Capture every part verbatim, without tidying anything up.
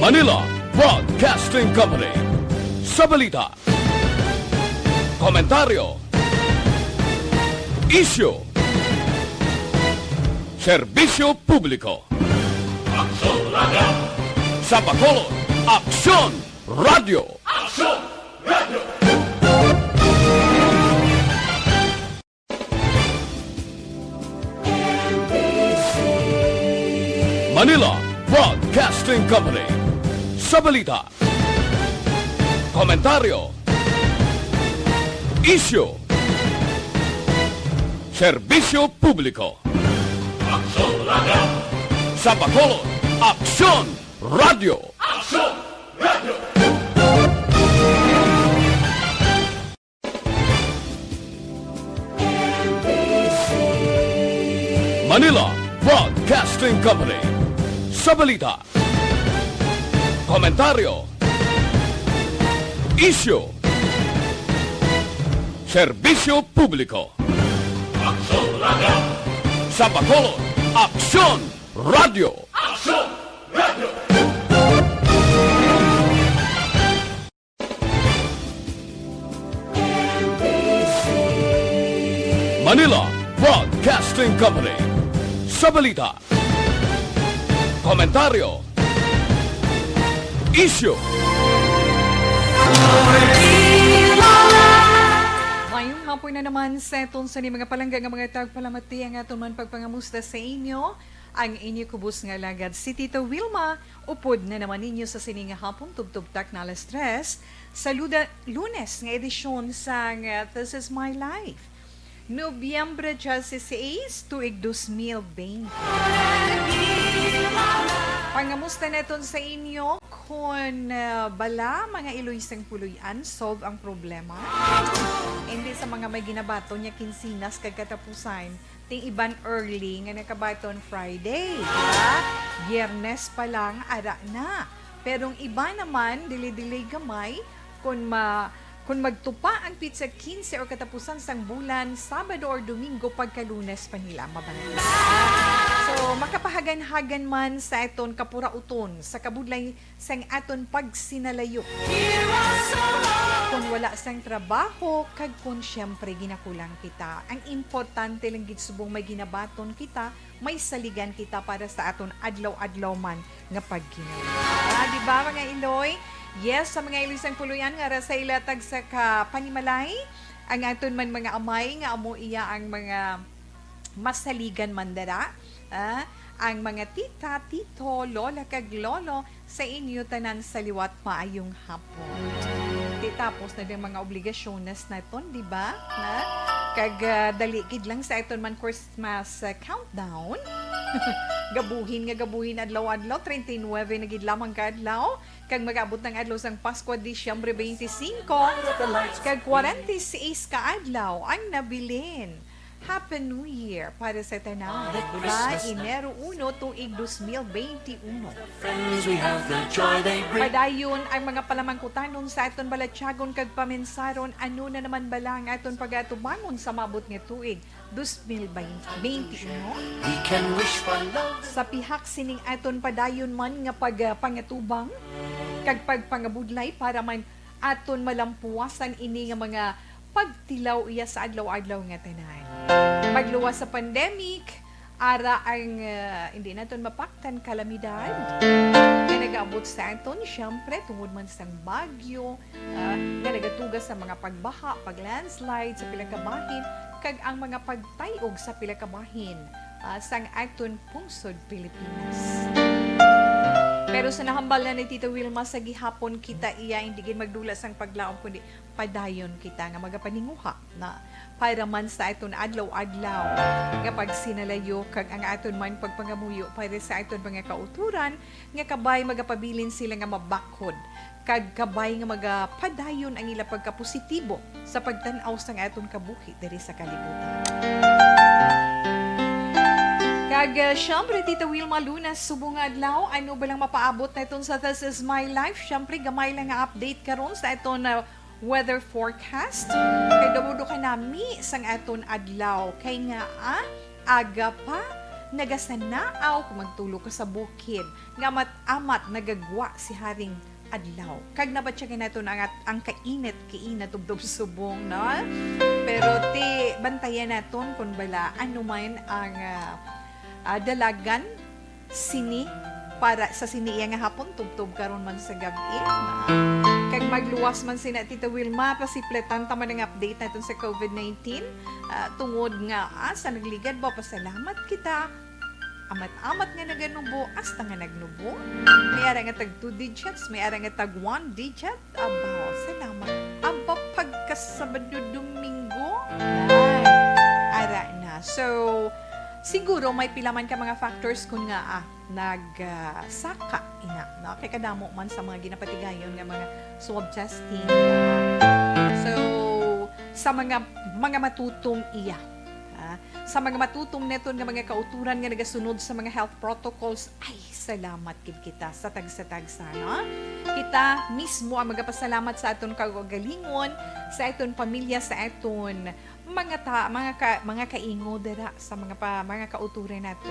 Manila Broadcasting Company. Sa balita, komentaryo, isyu, serbisyo publiko. Aksyon Radio. Sa Bacolod, Aksyon Radio. Aksyon Radio. Manila Broadcasting Company. Sa balita, komentaryo, isyu, serbisyo publiko. Aksyon Radio. Sa Bacolod, Aksyon Radio. Aksyon Radio. Manila Broadcasting Company. Sa balita, komentaryo, isyu, serbisyo publiko. Aksyon Radio. Sa Bacolod, Aksyon Radio. Aksyon Radio. Manila Broadcasting Company. Sa balita, komentaryo, isyu. Mayong hapon na naman sa aton sa ni mga palangga nga mga tagpalamati ang aton man pagpangamusta sa inyo. Ang inyo kubos nga alagad, si Tita Wilma, upod na naman ninyo sa sini nga hapon, tubtob tak na alas tres, sa luda, Lunes nga edisyon sang, uh, This Is My Life. Nobyembre diyesiseis, tuig dos mil bente. Pangamusta naton sa inyo, kon, uh, bala, mga iloy sang puloy-an, solve ang problema. Hindi sa mga may ginabaton niya kinsinas kag katapusan, ting iban early nga nakabaton Friday, di ba? Biyernes pa lang, ara na. Pero ang iba naman, dili-dili gamay, kung ma-, kung magtupa ang petsa quince or katapusan sang bulan, Sabado or Domingo, pagka Lunes pa nila mabantayan. So, makapahagan-hagan man sa aton kapurauton, sa kabudlay sang aton pagsinalayo. Kon wala sang trabaho, kag kon siyempre ginakulang kita, ang importante lang gid subong may ginabaton kita, may saligan kita para sa aton adlaw-adlaw man nga pagkinabuhi. Ah, di ba, mga iloy? Yes, sa mga iloy sang puloy-an nga ara sa ila tagsa ka panimalay, ang aton man mga amay nga amo iya ang mga masaligan man dara, ah, ang mga tita, tito, lola, kag lolo, sa inyo tanan sa liwat, maayong hapon. Di tapos na din mga obligasyones naton, di ba? Na? Kag, ah, dali gid lang sa aton man Christmas, ah, countdown. Gabuhin nga gabuhin, adlaw-adlaw, treinta y nueve na gid lamang ka adlaw. Kag mag-abot ang adlaw sang Pasko, Disyembre twenty-five, kag forty-six ka adlaw ang nabilin. Happy New Year para sa tanan, di ba? Enero uno, tuig dos mil bente uno. Padayon ang mga palamangkutanon sa aton balatyagon kag pamensaron, ano na naman bala ang aton pagatubangon sa maabot nga tuig dos mil bente uno? Sa pihak sining aton padayon man nga pagpangatubang kag pagpangabudlay para man aton malampuwasan ini nga mga pagtilaw iya sa adlaw-adlaw nga tanan. Pagluwas sa pandemic, ara ang, ah, hindi naton mapaktan kalamidad nga nagaabot sa aton, siyempre, tungod man sang bagyo, ah, nga nagatuga sa mga pagbaha, pag-landslide sa pila ka bahin, kag ang mga pagtay-og sa pila ka bahin, ah, sang aton pungsod Pilipinas. Pero sa nahambal na ni Tita Wilma, sa gihapon kita iya hindi gid magdula sang paglaom, kundi padayon kita nga magapaninguha na para man sa aton adlaw-adlaw nga pagsinalayo kag ang aton man pagpangamuyo para sa aton mga kautoran nga kabay magapabilin sila nga mabakhod kag kabay nga magapadayon ang ila pagkapositibo sa pagtan-aw sang aton kabuhi diri sa kalibutan. Kag, ah, siyempre, Tita Wilma Luna, subong nga adlaw, ano ba lang mapaabot naton sa This Is My Life? Siyempre, gamay lang nga update karon sa aton, ah, weather forecast. Kay daw do ka nami sang aton adlaw. Kay nga, ah, aga pa, Nagasanaaw kung magtulog ka sa bukid, nga amat-amat nagagwa si Haring Adlaw. Kag nabatyagan naton ang at-, ang kainit, kainit, tubtob subong, no? Pero ti, bantayan naton kung bala ano man ang, ah, ah, dalagan sini para sa sini iya nga hapon, tubtob karon man sa gab-i, no? Kag magluwas man sina Tita Wilma, pasipletan ta man ang update naton sa covid nineteen. Ah, tungod nga, ah, sa nagligad ba, pasalamat kita. Amat-amat nga naganubo, hasta nga nagnubo. May ara nga tag two digits, may ara nga tag one digit. Aba, salamat. Aba, pagka-Sabado, Domingo. Yan. Ara na. So, siguro may pila man ka mga factors kun nga, ah, nag, ah, saka ina, no? Kay kadamo man sa mga ginapatigayon nga mga swab testing. So, sa mga, mga matutom iya, ah, sa mga matutom neton nga mga kauturan nga nagasunod sa mga health protocols, ay, salamat gid kita sa tagsa-tagsa, no? Kita mismo ang magapasalamat sa aton kaugalingon, sa aton pamilya, sa aton mga ta-, mga ka-, mga kaingo dira sa mga pa-, mga kauturan nato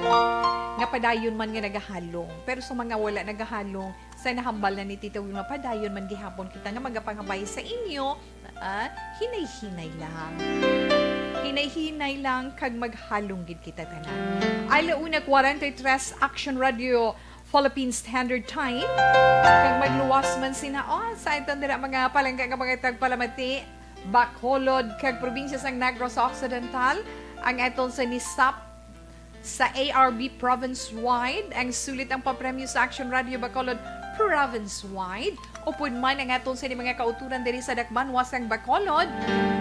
nga padayon man nga nagahalong. Pero sa mga wala nagahalong, sa nahambal na ni Tita Wilma, padayon man gihapon kita nga magapangabay sa inyo, ah, hinay-hinay lang. Hinay-hinay lang kag maghalong gid kita tanan. Ala una kwarenta y tres, Action Radio, Philippine Standard Time. Kag magluwas man sina, oh, sa iton dira mga palangga nga mga tagpalamati, Bacolod kag probinsya sang Negros Occidental, ang aton sa nisap sa A R B province-wide, ang sulit ang papremyo sa Action Radio Bacolod province-wide. Upod man ang aton sini mga kauturan diri sa Dakbanuas sang Bacolod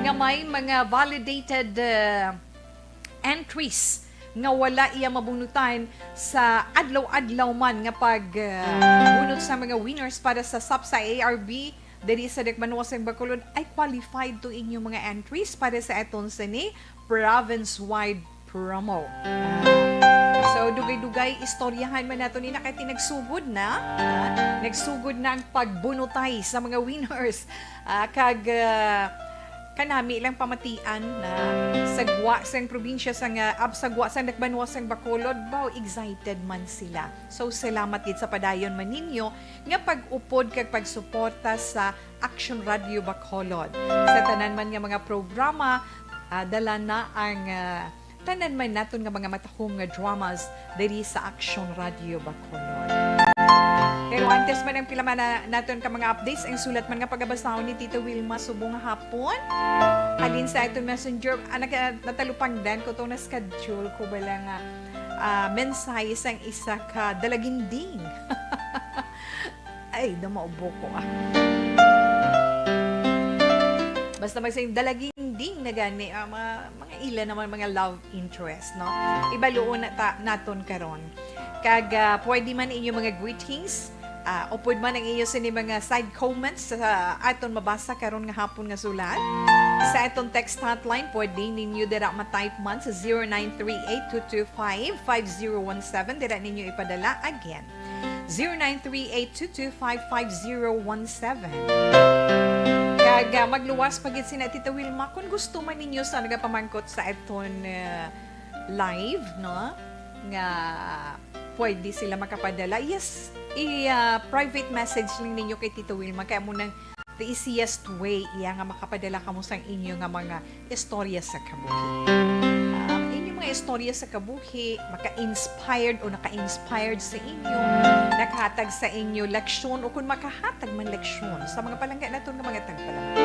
nga may mga validated, uh, entries nga wala iya mabunutan sa adlaw-adlaw man nga pag, uh, bunot sa mga winners para sa SAP sa A R B diri sa Dakbanuas sang Bacolod, ay qualified to inyo mga entries para sa aton sini province-wide promo. Ah, so, dugay-dugay, istoryahan man nato ni na kay nagsugod na. Ah, nagsugod na ang pagbunotay sa mga winners. Ah, kag, ah, kanami lang pamatian na sa gwa sang probinsya sang, ah, ab-, sa gwa sang Dakbanuas sang Bacolod, baw, excited man sila. So, salamat gid sa padayon man ninyo nga pag-upod kag pagsuporta sa Action Radio Bacolod. Sa tanan man nga mga programa, ah, dala na ang, ah, tanan man naton nga mga matahom nga dramas diri sa Action Radio Bacolod. Pero antes man ang pila man na, naton ka mga updates, ang sulat man nga pagabasahon ni Tita Wilma subong nga hapon. Halin sa aton messenger, ah, naka-, natalupangdan ko to, na-schedule ko bala nga, ah, mensahe sang isa ka dalaginding. Ay, daw maubo ko, ah. Basta magsiling dalaginding na gani, ah, mga, mga ila naman, mga love interest, no? Ibaluon na ta, naton karon. Kag, ah, pwede man inyo mga greetings, ah, upod man ang iyo sini mga side comments sa aton mabasa karon nga hapon nga sulat. Sa aton text hotline, pwede ninyo dira ma-type man sa zero nine three eight two two five five zero one seven. Dira ninyo ipadala. Again, zero nine three eight two two five five zero one seven. Kag, ah, magluwas pa gid sina Tita Wilma, kung gusto man ninyo sa nagapamangkot sa aton, ah, live, no? Nga pwede sila makapadala. Yes, i, ah, private message lang ninyo kay Tita Wilma. Kaya mo nang the easiest way iya nga makapadala kamo sang inyo nga mga istorya sa kabuhi. Ah, ang inyong mga istorya sa kabuhi, maka-inspired o naka-inspired sa inyo, nakahatag sa inyo leksyon, o kung makahatag man leksyon sa mga palangga naton nga mga tagpalamati.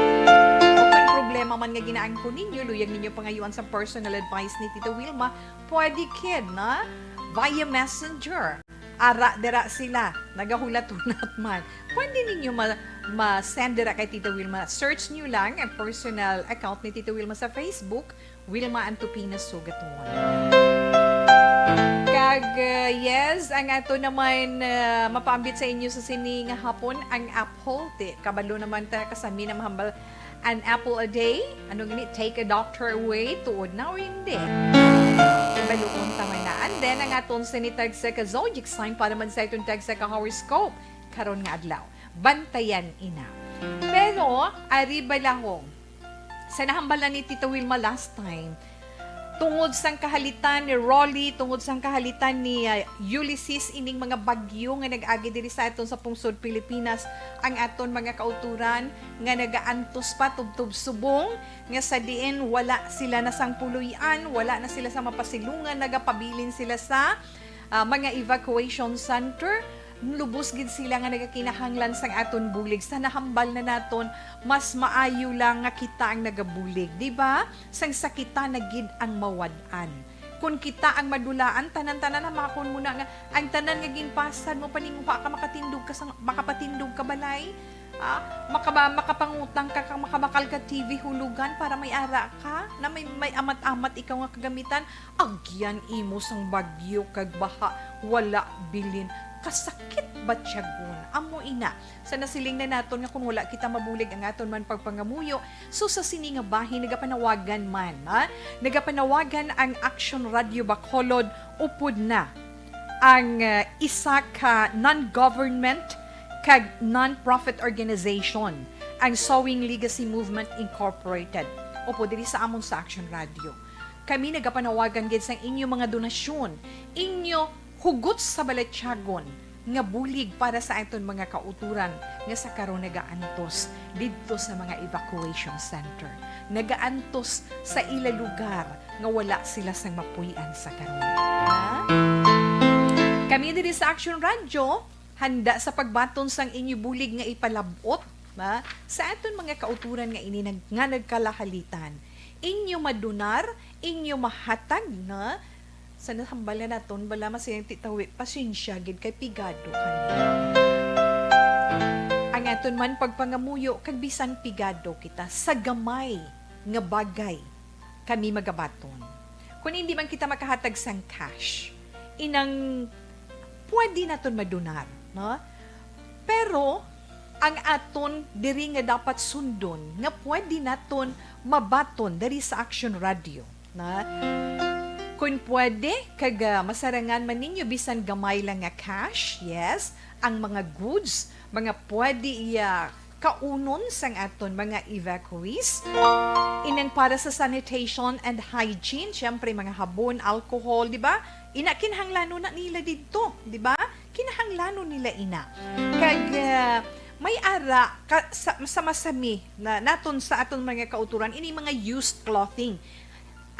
O kung problema man nga ginaangkon ninyo, luyag ninyo pangayuan sa personal advice ni Tita Wilma, pwede kid na via messenger. Ara dira sila, nagahulat-hulat man. Pwede ninyo ma-, ma-send dira kay Tita Wilma. Search niyo lang ang personal account ni Tita Wilma sa Facebook, Wilma Antupina Sugaton. Kag, uh, yes, ang ato naman, uh, mapaambit sa inyo sa sini nga hapon, ang apple. Ti, kabalo naman ta, kasami na mahambal, an apple a day. Ano gani? Take a doctor away. Tuod na o hindi? Ibaluon ta man na. And then, ang aton sini tagsa ka zodiac sign para man sa iton tagsa ka horoscope karon nga adlaw. Bantayan ina. Pero, ari balahong, sa nahambalan ni Tita Wilma last time, Tungod sang kahalitan ni Rolly, tungod sang kahalitan ni, ah, Ulysses, ining mga bagyo nga nag-agi diri sa aton sa pungsod Pilipinas, ang aton mga kauturan nga nagaantos pa tubtob subong, nga sa diin wala sila na sang puloy-an, wala na sila sa mapasilungan, nagapabilin sila sa, ah, mga evacuation center. Lubos gid sila nga nagakinahanglan sang aton bulig. Sa nahambal na naton, mas maayo lang nga kita ang nagabulig, di ba? Sang sa kita na gid ang mawad-an. Kon kita ang madulaan, tanan-tanan, hamakon mo na nga, ang tanan nga ginpasad mo, paninguha ka, makatindog ka sa, makapatindog ka balay? Ah, makaba-, makapangutang ka, ka, makabakal ka T V hulugan para may ara ka, na may, may amat-amat ikaw nga kagamitan. Agyan imo sang bagyo kag baha, wala bilin. Kasakit batyagon. Amo ina, sa nasiling na naton nga kung wala kita mabulig ang aton man pagpangamuyo, so sa sini nga bahin nagapanawagan man, ha? Nagapanawagan ang Action Radio Bacolod upod na ang, ah, isa ka non-government kag non-profit organization, ang Sowing Legacy Movement Incorporated. Upod diri sa amon sa Action Radio. Kami nagapanawagan gid sang inyo mga donasyon, inyo hugot sa balatyagon nga bulig para sa aton mga kautoran nga sa karon nagaantos didto sa mga evacuation center, nagaantos sa ila lugar nga wala sila sang mapuy-an sa karon. Ha? Kami diri sa Action Radio, handa sa pagbaton sang inyo bulig nga ipalab-ot, ha, sa aton mga kautoran nga ini nag-, nga nagkalahalitan. Inyo madonar, inyo mahatag, na sa nahambal na naton, bala, masiling Tita Wi, pasensya gid kay pigado kami. Ang aton man pagpangamuyo, kag bisan pigado kita, sa gamay nga bagay kami magabaton. Kung hindi man kita makahatag sang cash, inang pwede naton madonar, no? Pero ang aton diri nga dapat sundon nga pwede naton mabaton diri sa Action Radio, na kung pwede, kag, ah, masarangan man ninyo bisan gamay lang nga cash, yes, ang mga goods, mga pwede iya kaunon sang aton mga evacuees. Inang para sa sanitation and hygiene, syempre, mga habon, alcohol, di ba? Ina, kinahanglanon na nila didto, di ba? Kinahanglanon nila ina. Kag, ah, may ara ka, sa, sa masami na naton sa aton mga kauturan, ini mga used clothing.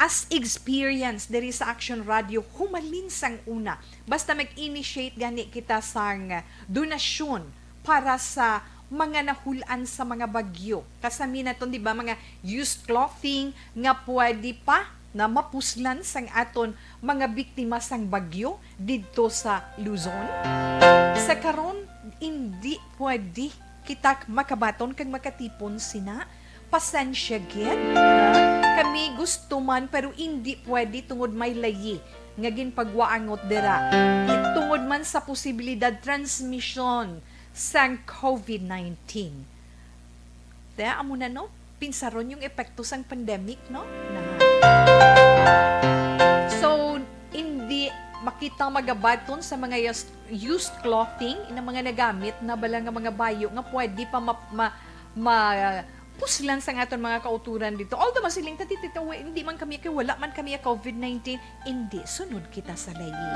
As experience diri sa Action Radio, humalin sang una. Basta mag-initiate gani kita sang donasyon para sa mga nahul-an sa mga bagyo. Kasami naton, di ba, mga used clothing nga pwede pa na mapuslan sang aton mga biktima sang bagyo didto sa Luzon. Sa karon, indi pwede kita makabaton kag makatipon sina. Pasensya gid, ha? Kami gusto man, pero indi pwede tungod may layi nga ginpagwaangot dira. Tungod man sa posibilidad transmission sang covid nineteen. Kaya amo na, no? Pinsaron yung epekto sang pandemic, no? Na. So, hindi makita magabaton sa mga yas-, used clothing, inang mga nagamit na bala nga mga bayo nga pwede pa ma-, ma-, ma-, puslan sang aton mga kauturan dito. Although masiling ta, Tita Wi, hindi man kami, kay wala man kami covid nineteen, hindi, sunod kita sa layi.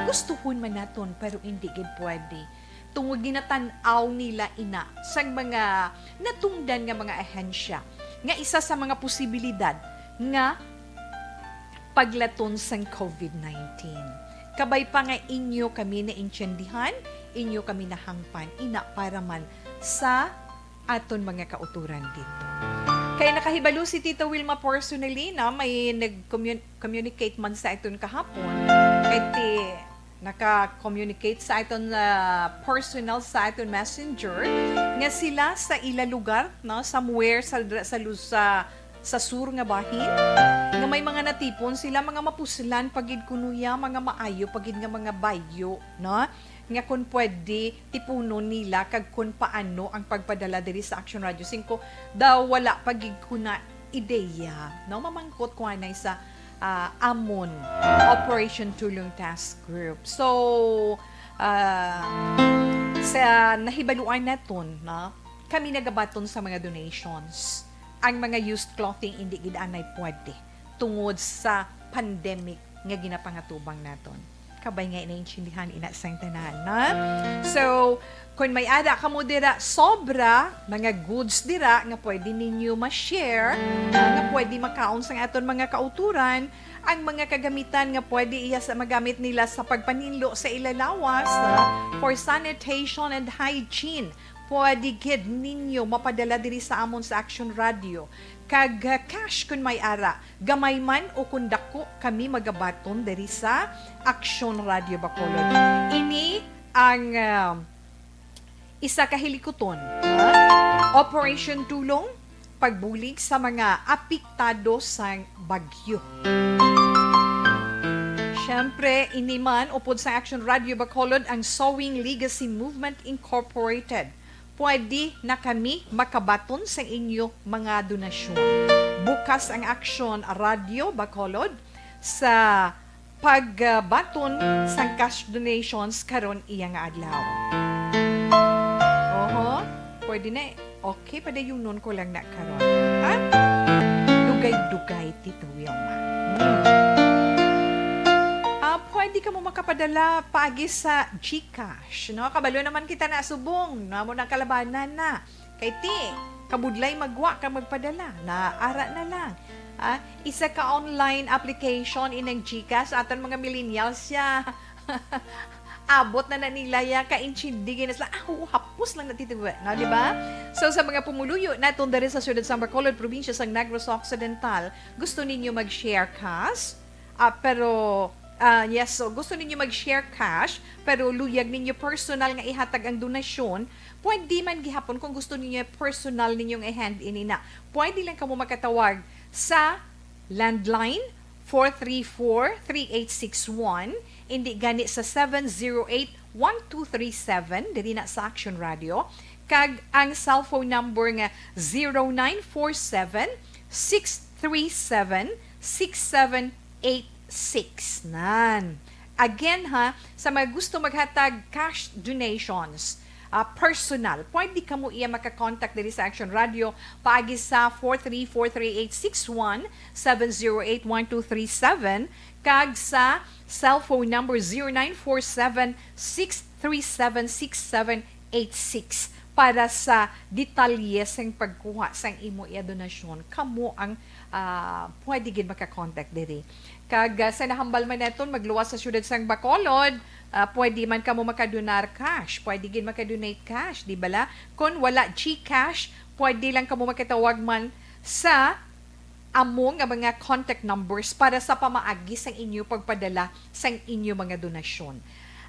Gustuhon man naton, pero hindi gid pwede. Tungod ginatan-aw nila ina sang mga natungdan nga mga ahensya nga isa sa mga posibilidad nga paglaton sang covid nineteen. Kabay pa nga inyo kami naintiyendihan, inyo kami nahangpan, ina para man sa aton mga kauturan dito. Kay nakahibalo si Tita Wilma personally na may nag-commun-, communicate man sa aton kahapon. Kay ti-, naka-communicate sa aton, ah, personal sa aton messenger nga sila sa ila lugar, no, somewhere sa, sa, sa, sa sur nga bahin, nga may mga natipon sila, mga mapuslan pa gid kuno ya, mga maayo pa gid nga mga bayo, no? Nga kun pwede tipunon nila kag kun paano ang pagpadala diri sa Action Radio Cinco, daw wala pa gid kuna ideya, no? Mamangkot ko anay sa, ah, amon Operation Tulong Task Group. So, ah, sa nahibaluan naton, no? Kami nagabaton sa mga donations. Ang mga used clothing, hindi gid anay pwede. tungod sa pandemic nga ginapangatubang naton. Kabay nga inaintindihan ina sang tanan, na? So, kung may ara kamo dira sobra mga goods dira nga pwede ninyo ma-share, ah, nga pwede makaon sang aton mga kauturan, ang mga kagamitan nga pwede iya sa magamit nila sa pagpaninlo sa ila lawas, ah, for sanitation and hygiene, pwede gid ninyo mapadala diri sa amon sa Action Radio. Kag, ah, cash kun may ara, gamay man o kun dako, kami magabaton diri sa Action Radio Bacolod. Ini ang, ah, isa ka hilikuton, ha? Operation Tulong, pagbulig sa mga apektado sang bagyo. Siyempre, ini man upod sa Action Radio Bacolod ang Sowing Legacy Movement Incorporated. Pwede na kami makabaton sa inyo mga donasyon. Bukas ang Action Radio Bacolod sa pagbaton sang cash donations karon iya nga adlaw. Oho, pwede na. Okay, padayunon ko lang na karon. Ha? Dugay-dugay, Tito Wilma. Hmm. Ah, pwede kamo makapadala paagi sa GCash, no? Kabalo naman kita na subong, no? Amo nang kalabanan na. Kay ti, kabudlay magwa ka magpadala, naara na lang. Ah, isa ka online application inang GCash, aton mga millennials siya. Abot na na nila ya, kaintindi na sila. Ah, oo, hapos lang natitiwa, no, di ba? So, sa mga pumuluyo naton diri sa siyudad sang Bacolod, probinsya sang Negros Occidental, gusto ninyo mag-share cash? Ah, pero, ah, yes, so gusto ninyo mag-share cash, pero luyag ninyo personal nga ihatag ang donasyon, pwede man gihapon kung gusto ninyo personal ninyo nga i-hand in ina. Pwede lang kamo makatawag sa landline four three four, three eight six one, indi gani sa seven zero eight, one two three seven, diri na sa Action Radio, kag ang cellphone number nga zero nine four seven, six three seven, six seven eight six. Nan. Again ha, sa mga gusto maghatag cash donations, ah, personal, pwede kamo iya makakontak diri sa Action Radio paagi sa four three four three eight six one, seven zero eight one two three seven, kag sa cellphone number zero nine four seven, six three seven, six seven eight six para sa detalye sang pagkuha sang imo iya donasyon. Kamo ang, ah, pwede gid makakontak diri. Kag, ah, sa nahambal man naton magluwas sa siyudad sang Bacolod, ah, pwede man kamo makadonar cash. Pwede gid makadonate cash, di bala? Kon wala GCash, pwede lang kamo makatawag man sa amo nga mga contact numbers para sa pamaagi sang inyo pagpadala sang inyo mga donasyon.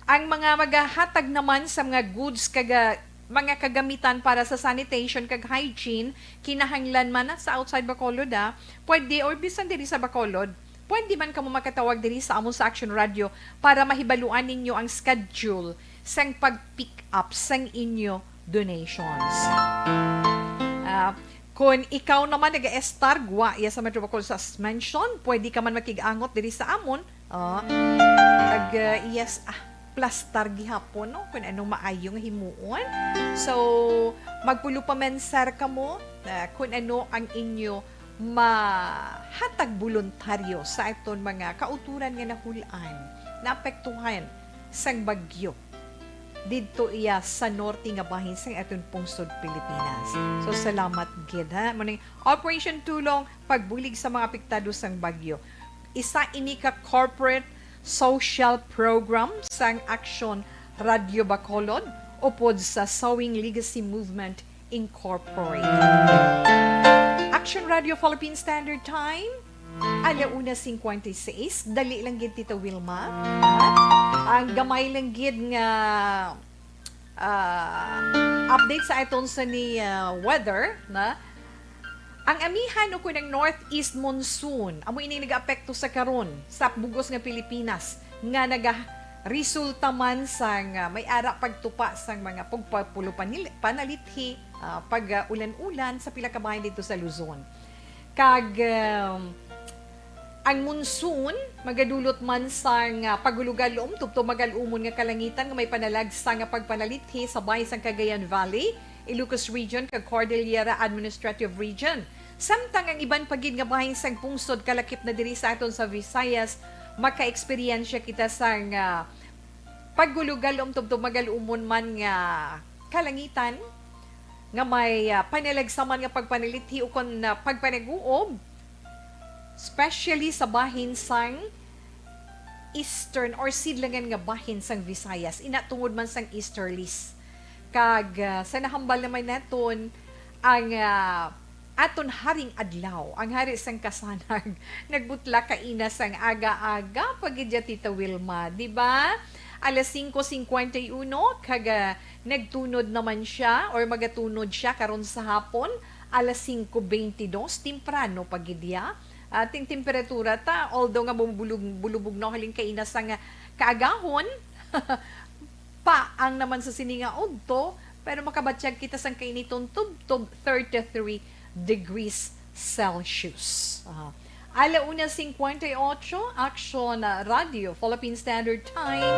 Ang mga magahatag naman sa mga goods kag, ah, mga kagamitan para sa sanitation kag hygiene, kinahanglan man sa outside Bacolod, ah, pwede, or bisan diri sa Bacolod, pwede man kamo makatawag diri sa amon sa Action Radio para mahibaluan ninyo ang schedule sang pag-pick up sang inyo donations. Ah, kung ikaw naman nag-estar gwa iya sa Metro Bacolod sa mention, pwede ka man makig-angot diri sa amon. Ah, kag, ah, yes, ah, plastar gihapon, no? Kung anong maayo nga himuon. So, magpulupamensar kamo, ah, kung ano ang inyo mahatag boluntaryo sa aton mga kauturan nga nahul-an, naapektuhan sang bagyo didto iya sa norte nga bahin sang aton pungsod Pilipinas. So, salamat gid, ha? Mao ning Operation Tulong, pagbulig sa mga apektado sang bagyo. Isa ini ka corporate social program sang Action Radio Bacolod upod sa Sowing Legacy Movement Incorporated. Action Radio Philippine Standard Time, ala una cincuenta y seis. Dali lang gid, Tita Wilma. Ang gamay lang gid nga, ah, update sa aton sa ni, ah, weather, na ang amihan o kun ang northeast monsoon, amo ini nagaapekto sa karon sa bugos nga Pilipinas, nga nagaresulta man sang, ah, may ara pagtupa sang mga pagpapulo panil-, panalithi, ah, pag, ah, ulan-ulan sa pila ka bahin didto sa Luzon. Kag, um, ang monsoon magadulot man sang, ah, pagulugalom tubtob magalumon nga kalangitan nga may panalagsa nga pagpanalithi sa bahin sang Cagayan Valley, Ilocos Region, kag Cordillera Administrative Region. Samtang ang iban pa gid nga bahin sang pungsod kalakip na diri sa aton sa Visayas, makaeksperyensya kita sang, ah, paggulugalom tubtob magalumon man nga kalangitan nga may, ah, panalagsaman nga pagpanalithi ukon, ah, pagpanaguob, especially sa bahin sang eastern or sidlangan nga bahin sang Visayas, ina tungod man sang easterlies. Kag, ah, sa nahambal naman naton ang, ah, aton haring adlaw, ang hari sang kasanag, nagbutla kaina sang aga-aga pa gid ya, Tita Wilma, di ba? Alas singko singkwenta y uno, kag, ah, nagtunod naman siya or magatunod siya karon sa hapon, alas singko beintidos, temprano pa gid ya. Ating temperatura ta, although nga bumubulog-bulubog na halin kaina sang kaagahon, paang naman sa sini nga udto, pero makabatyag kita sang kainiton tubtob thirty-three degrees Celsius. Aha. Ala una singkwenta y ocho, Action, ah, Radio, Philippine Standard Time.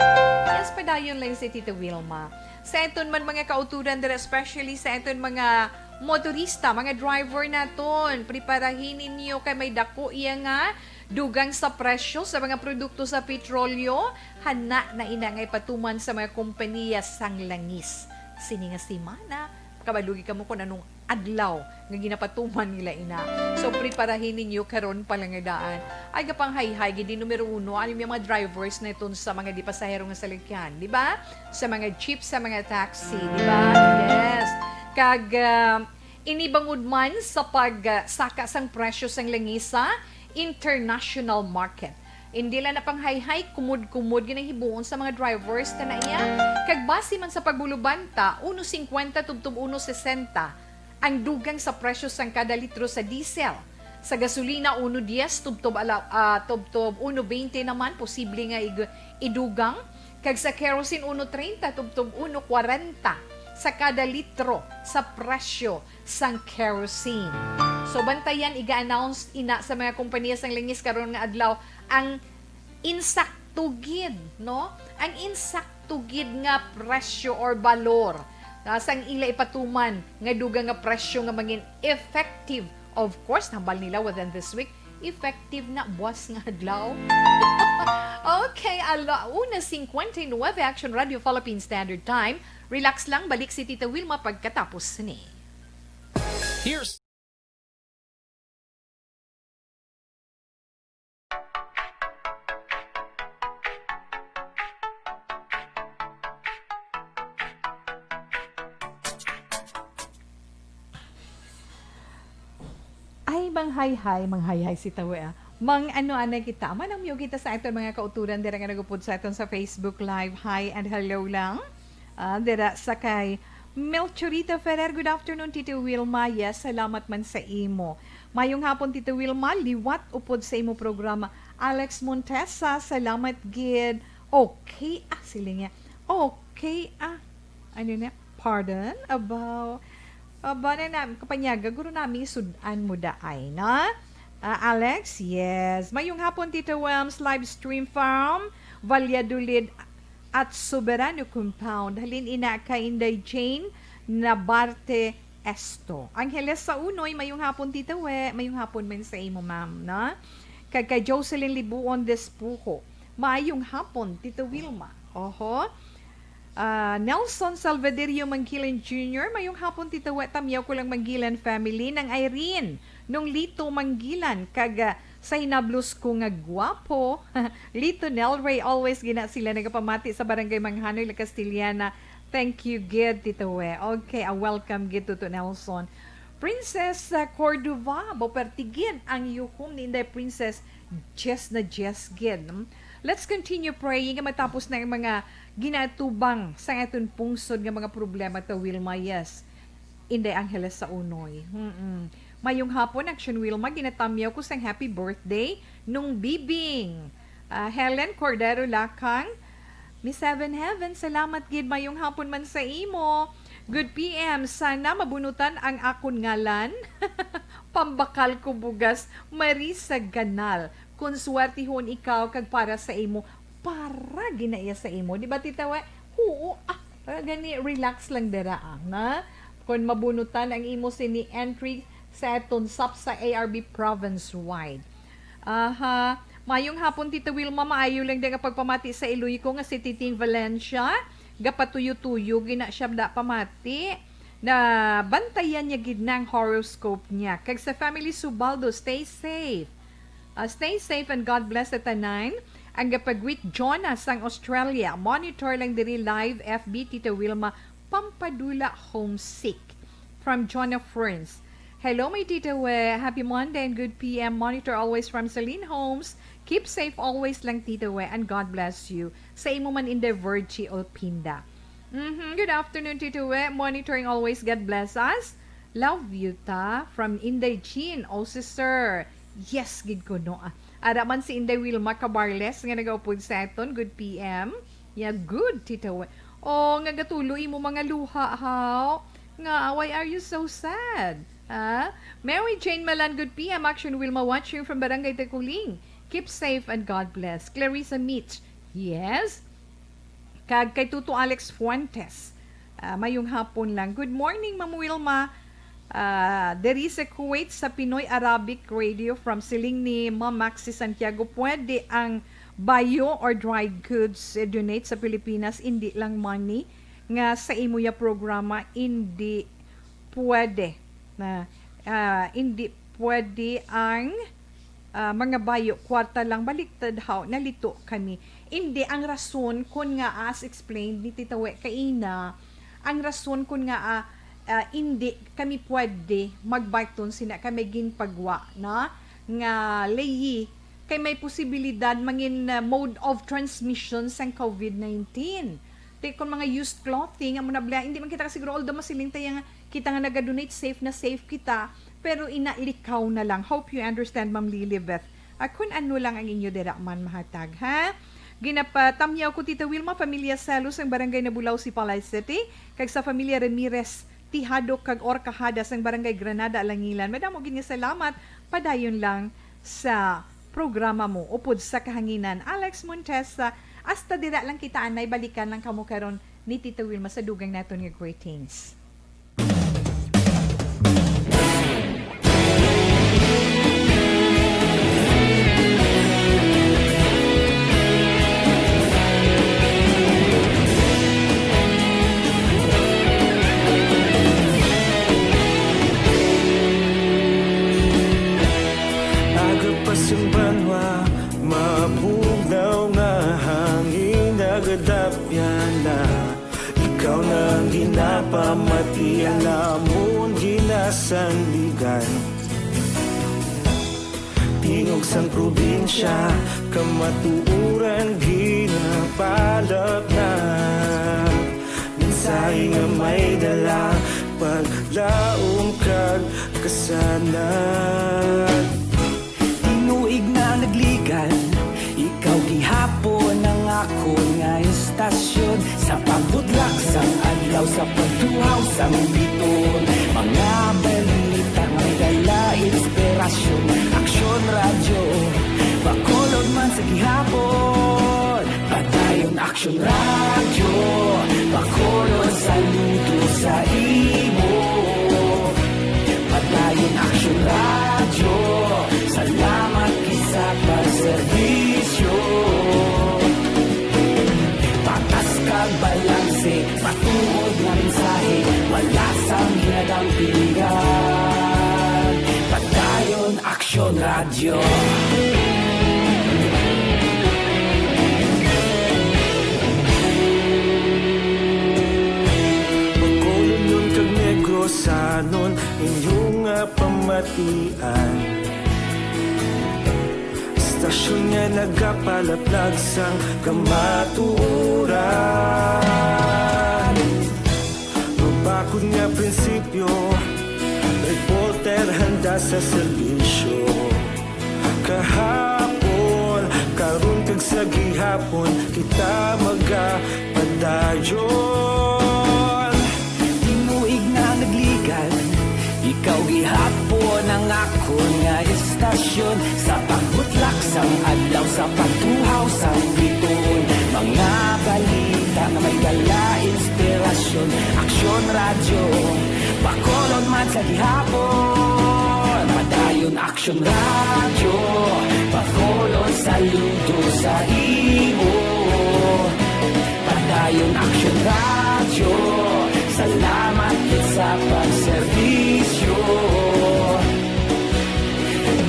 Yes, padayon lang si Tita Wilma. Sa aton man mga kauturan dira, especially sa aton mga motorista, mga driver naton, preparahin ninyo kay may dako iya nga dugang sa presyo sa mga produkto sa petrolyo. Hana na ina nga ipatuman sa mga kompanya sang langis. Sini nga semana, kabalo gid kamo kung anong adlaw nga ginapatuman nila ina. So, preparahin ninyo karon pa lang nga daan. Ay, gapang hayhay gid, di numero uno, ano yung mga drivers na iton sa mga di pasahero nga salakyan, di ba? Sa mga jeep, sa mga taxi, di ba? Yes. Kag, ah, ini bangod man sa pag, ah, saka sang presyo sang langis sa international market. Indi lang na panghayhay, kumod-kumod gid ang hibuon sa mga drivers, kana iya. Kag base man sa pagbulubanta, uno singkwenta tubtob uno sesenta ang dugang sa presyo sang kada litro sa diesel. Sa gasolina, uno dies tubtob ala-, ah, tubtob uno veinte naman posible nga ig-, idugang. Kag sa kerosene, uno treinta tubtob uno kwarenta sa kada litro sa presyo sang kerosene. So, bantayan, iga-announce ina sa mga kompanya sang langis karon nga adlaw ang insakto gid, no? Ang insakto gid nga presyo or balor, ah, sang ila ipatuman nga dugang nga presyo nga mangin effective. Of course, hambal nila within this week, effective na buwas nga adlaw. Okay, ala una singkwenta y nuebe, Action Radio Philippine Standard Time. Relax lang, balik si Tita Wilma pagkatapos ni. Here's Ay, manghayhay, manghayhay si Tawe, ah. Mang ano anay kita. Manamyo kita sa aton mga kauturan dira nga nagupod sa aton sa Facebook Live. Hi and hello lang. Ah, dira sa kay Melchorita Ferrer, good afternoon, Tito Wilma. Yes, salamat man sa imo. Mayong hapon, Tito Wilma. Liwat upod sa imo programa. Alex Montesa, salamat gid. Okay, ah, sila niya. Okay, ah. Ano na? Pardon? About, aba na na, kapanyaga, guro nami, sudan mo daay, na? Ah, Alex, yes. Mayong hapon, Tito Wilms, live stream from Valladolid at Soberano Compound. Halin ina kay Inday Jane Nabarte Esto. Angeles sa Unoy, mayong hapon, Tita We. Mayong hapon man sa imo, ma'am, na? Kag kay Jocelyn Libuon Despujo. Mayong hapon, Tita Wilma. Oho. Ah, Nelson Salvaderio Mangkilan Junior, mayong hapon, Tita We. Tamyaw ko lang Mangkilan family. Nang Irene, nung Lito Mangkilan, kag, ah, sa hinablos ko nga gwapo. Lito Nelray, always gina sila nagapamati sa Barangay Manghanoy, La Castellana. Thank you gid, Tito We. Okay, ah, welcome gid, Tito Nelson. Princess, ah, Cordova, bo perti gid ang yukom ni Inday Princess, Jess na Jess gid. Hmm? Let's continue praying nga matapos na ang mga ginatubang sa aton pungsod nga mga problema, ta Wilma. Yes. Inday Angeles sa Unoy. Mm-mm. Mayong hapon, Action Wilma. Ginatamyaw ko sang happy birthday nung Bibing. Ah, Helen Cordero Lakang, Miss Seven Heaven, salamat gid. Mayong hapon man sa imo. Good P M. Sana mabunutan ang akon ngalan. Pambakal ko bugas, Marisa Ganal. Kon swertihon ikaw kag para sa imo, para ginaiya sa imo. Di ba, Tita We? Oo, ah, ah, gani, relax lang dira, ah, na? Kon mabunutan ang imo sini entry, sa aton SAPSA A R B province-wide. Aha. Mayong hapon, Tita Wilma. Maayo lang din ang pagpamati sa Iloyco nga si Titing Valencia. Gapatuyo-tuyo gina siya da pamati. Na bantayan niya gid na ang horoscope niya. Kag sa family Subaldo, stay safe. Ah, stay safe and God bless sa tanan. Ang gapagwit Jonah sang Australia. Monitor lang diri live F B, Tita Wilma, Pampadula, homesick. From Jonah Ferns. Hello, my Tita We. Happy Monday and good P M. Monitor always from Celine Homes. Keep safe always lang, Tita We, and God bless you. Sa imo man, Inday Virgie Olpinda. Mhm. Good afternoon, Tita We. Monitoring always. God bless us. Love you, ta. From Inday Jean. Oh, si Sir. Yes, gid ko, no. Ah, ara man si Inday Wilma Cabarles nga nagaupod sa aton. Good P M. Yeah, good, Tita We. Oh, nga gatulo imo mga luha, haw? Nga, why are you so sad? Ah? Mary Jane Malan, good P M. Action Wilma watching from Barangay Taculing. Keep safe and God bless. Clarissa Mitch, yes. Kag kay Tuto Alex Fuentes, ah, mayong hapon lang. Good morning, Ma'am Wilma. Ah, diri sa Kuwait, sa Pinoy Arabic Radio, from siling ni Ma'am Maxi Santiago, pwede ang bayo or dry goods, eh, donate sa Pilipinas, indi lang money nga sa imo ya programa, indi pwede na, ah, indi pwede ang, ah, mga bayo, kwarta lang, baliktad haw, nalito kami. Indi, ang rason kun nga, as explained ni Tita We kaina, ang rason kun nga, ah, ah, indi kami pwede magbayton sina kami ginpagwa na nga leyi kay may posibilidad mangin, ah, mode of transmission sang COVID nineteen. Ti kon mga used clothing, amo na bala, hindi man kita siguro, although masiling tayo nga kita nga naga-donate, safe na safe kita, pero ina, likaw na lang. Hope you understand, Ma'am Lilibeth. Ah, kun ano lang ang inyo dira man mahatag, ha? Ginapatamyaw ko, Tita Wilma, pamilya Salos, ang barangay Nabulaw, Sipalay City, kag sa pamilya Ramirez, Tihado kag Orcajada sang barangay Granada, Langilan. Madamo gid nga salamat. Padayon lang sa programa mo, Upod sa Kahanginan. Alex Montesa, hasta dira lang kita, anay, balikan lang kamo karon ni Tita Wilma sa dugang naton nga greetings. Aga pa sang banwa, mabugnaw nga hangin nagadapyan na. Ikaw na ang ginapamati, ang amon ginasandigan. Tingog sang probinsya, kamatuoran ginapalapnap. Mensahe nga may dala, paglaom kag kasanag. Tinuig na nagligan, ikaw gihapon ang akon nga istasyon. Sa pagbutlak sang adlaw, sa pagtuhaw sang biton, mga balita may dala inspirasyon. Aksyon Radyo, Bacolod man sa gihapon. Padayon Aksyon Radyo, Bacolod, saludo sa imo. Padayon Aksyon Radyo, salamat gid sa pagserbisyo. Patas kag balanse, matuod nga mensahe, wala sang ginadampigan. Padayon Aksyon Radyo. Bacolodnon kag Negrosanon, inyo nga pamatian. Istasyon nga nagapalaplag sang kamatuoran. Mabakod nga prinsipyo, reporter handa sa serbisyo. Kahapon, karon kag sa gihapon, kita magapadayon. Tinuig na nagligan, ikaw gihapon ang akon nga istasyon. Sa pagbutlak sang adlaw, sa pagtuhaw sang biton, mga balita nga may dala inspirasyon. Aksyon Radyo, Bacolod man sa gihapon. Action Radio, pakulon saludo sa imo. Padayon Action Radio, salamat gid sa pagserbisyo.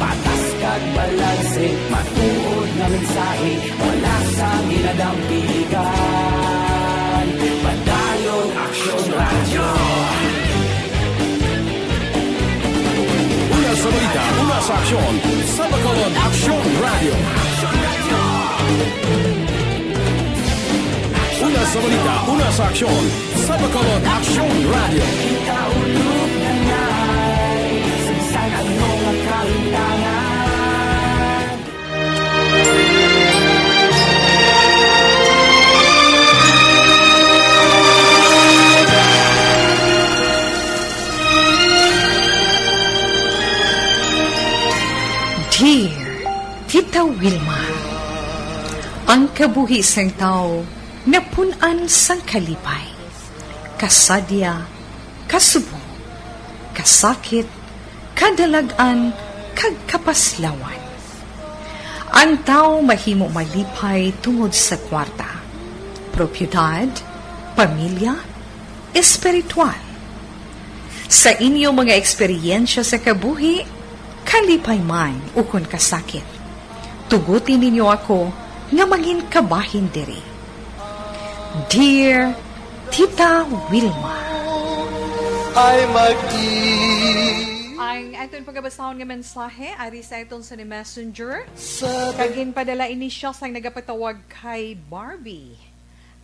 Patas kag balanse, matuod nga mensahe, wala sang ginadampigan. Padayon Action Radio. Una sa balita, una sa aksyon, sa Bacolod Action Radio. Una sa balita, una sa aksyon, sa Bacolod Action Radio. Kita ulog na ngay, sa bisan ano nga kahintangan. Dear Tita Wilma, ang kabuhi sang tawo napun-an sang kalipay, kasadya, kasubong, kasakit, kadalag-an, kag kapaslawan. Ang tawo mahimo malipay tungod sa kwarta, propiedad, pamilya, espiritual. Sa inyo mga eksperyensya sa kabuhi, kalipay man ukon kasakit, tuguti ninyo ako nga mangin kabahin diri. Dear Tita Wilma. Ay, magi. Ang aton pagabasahon nga mensahe ari sa aton sa ni Messenger. Sa Kag ginpadala ini siya sang nagapatawag kay Barbie.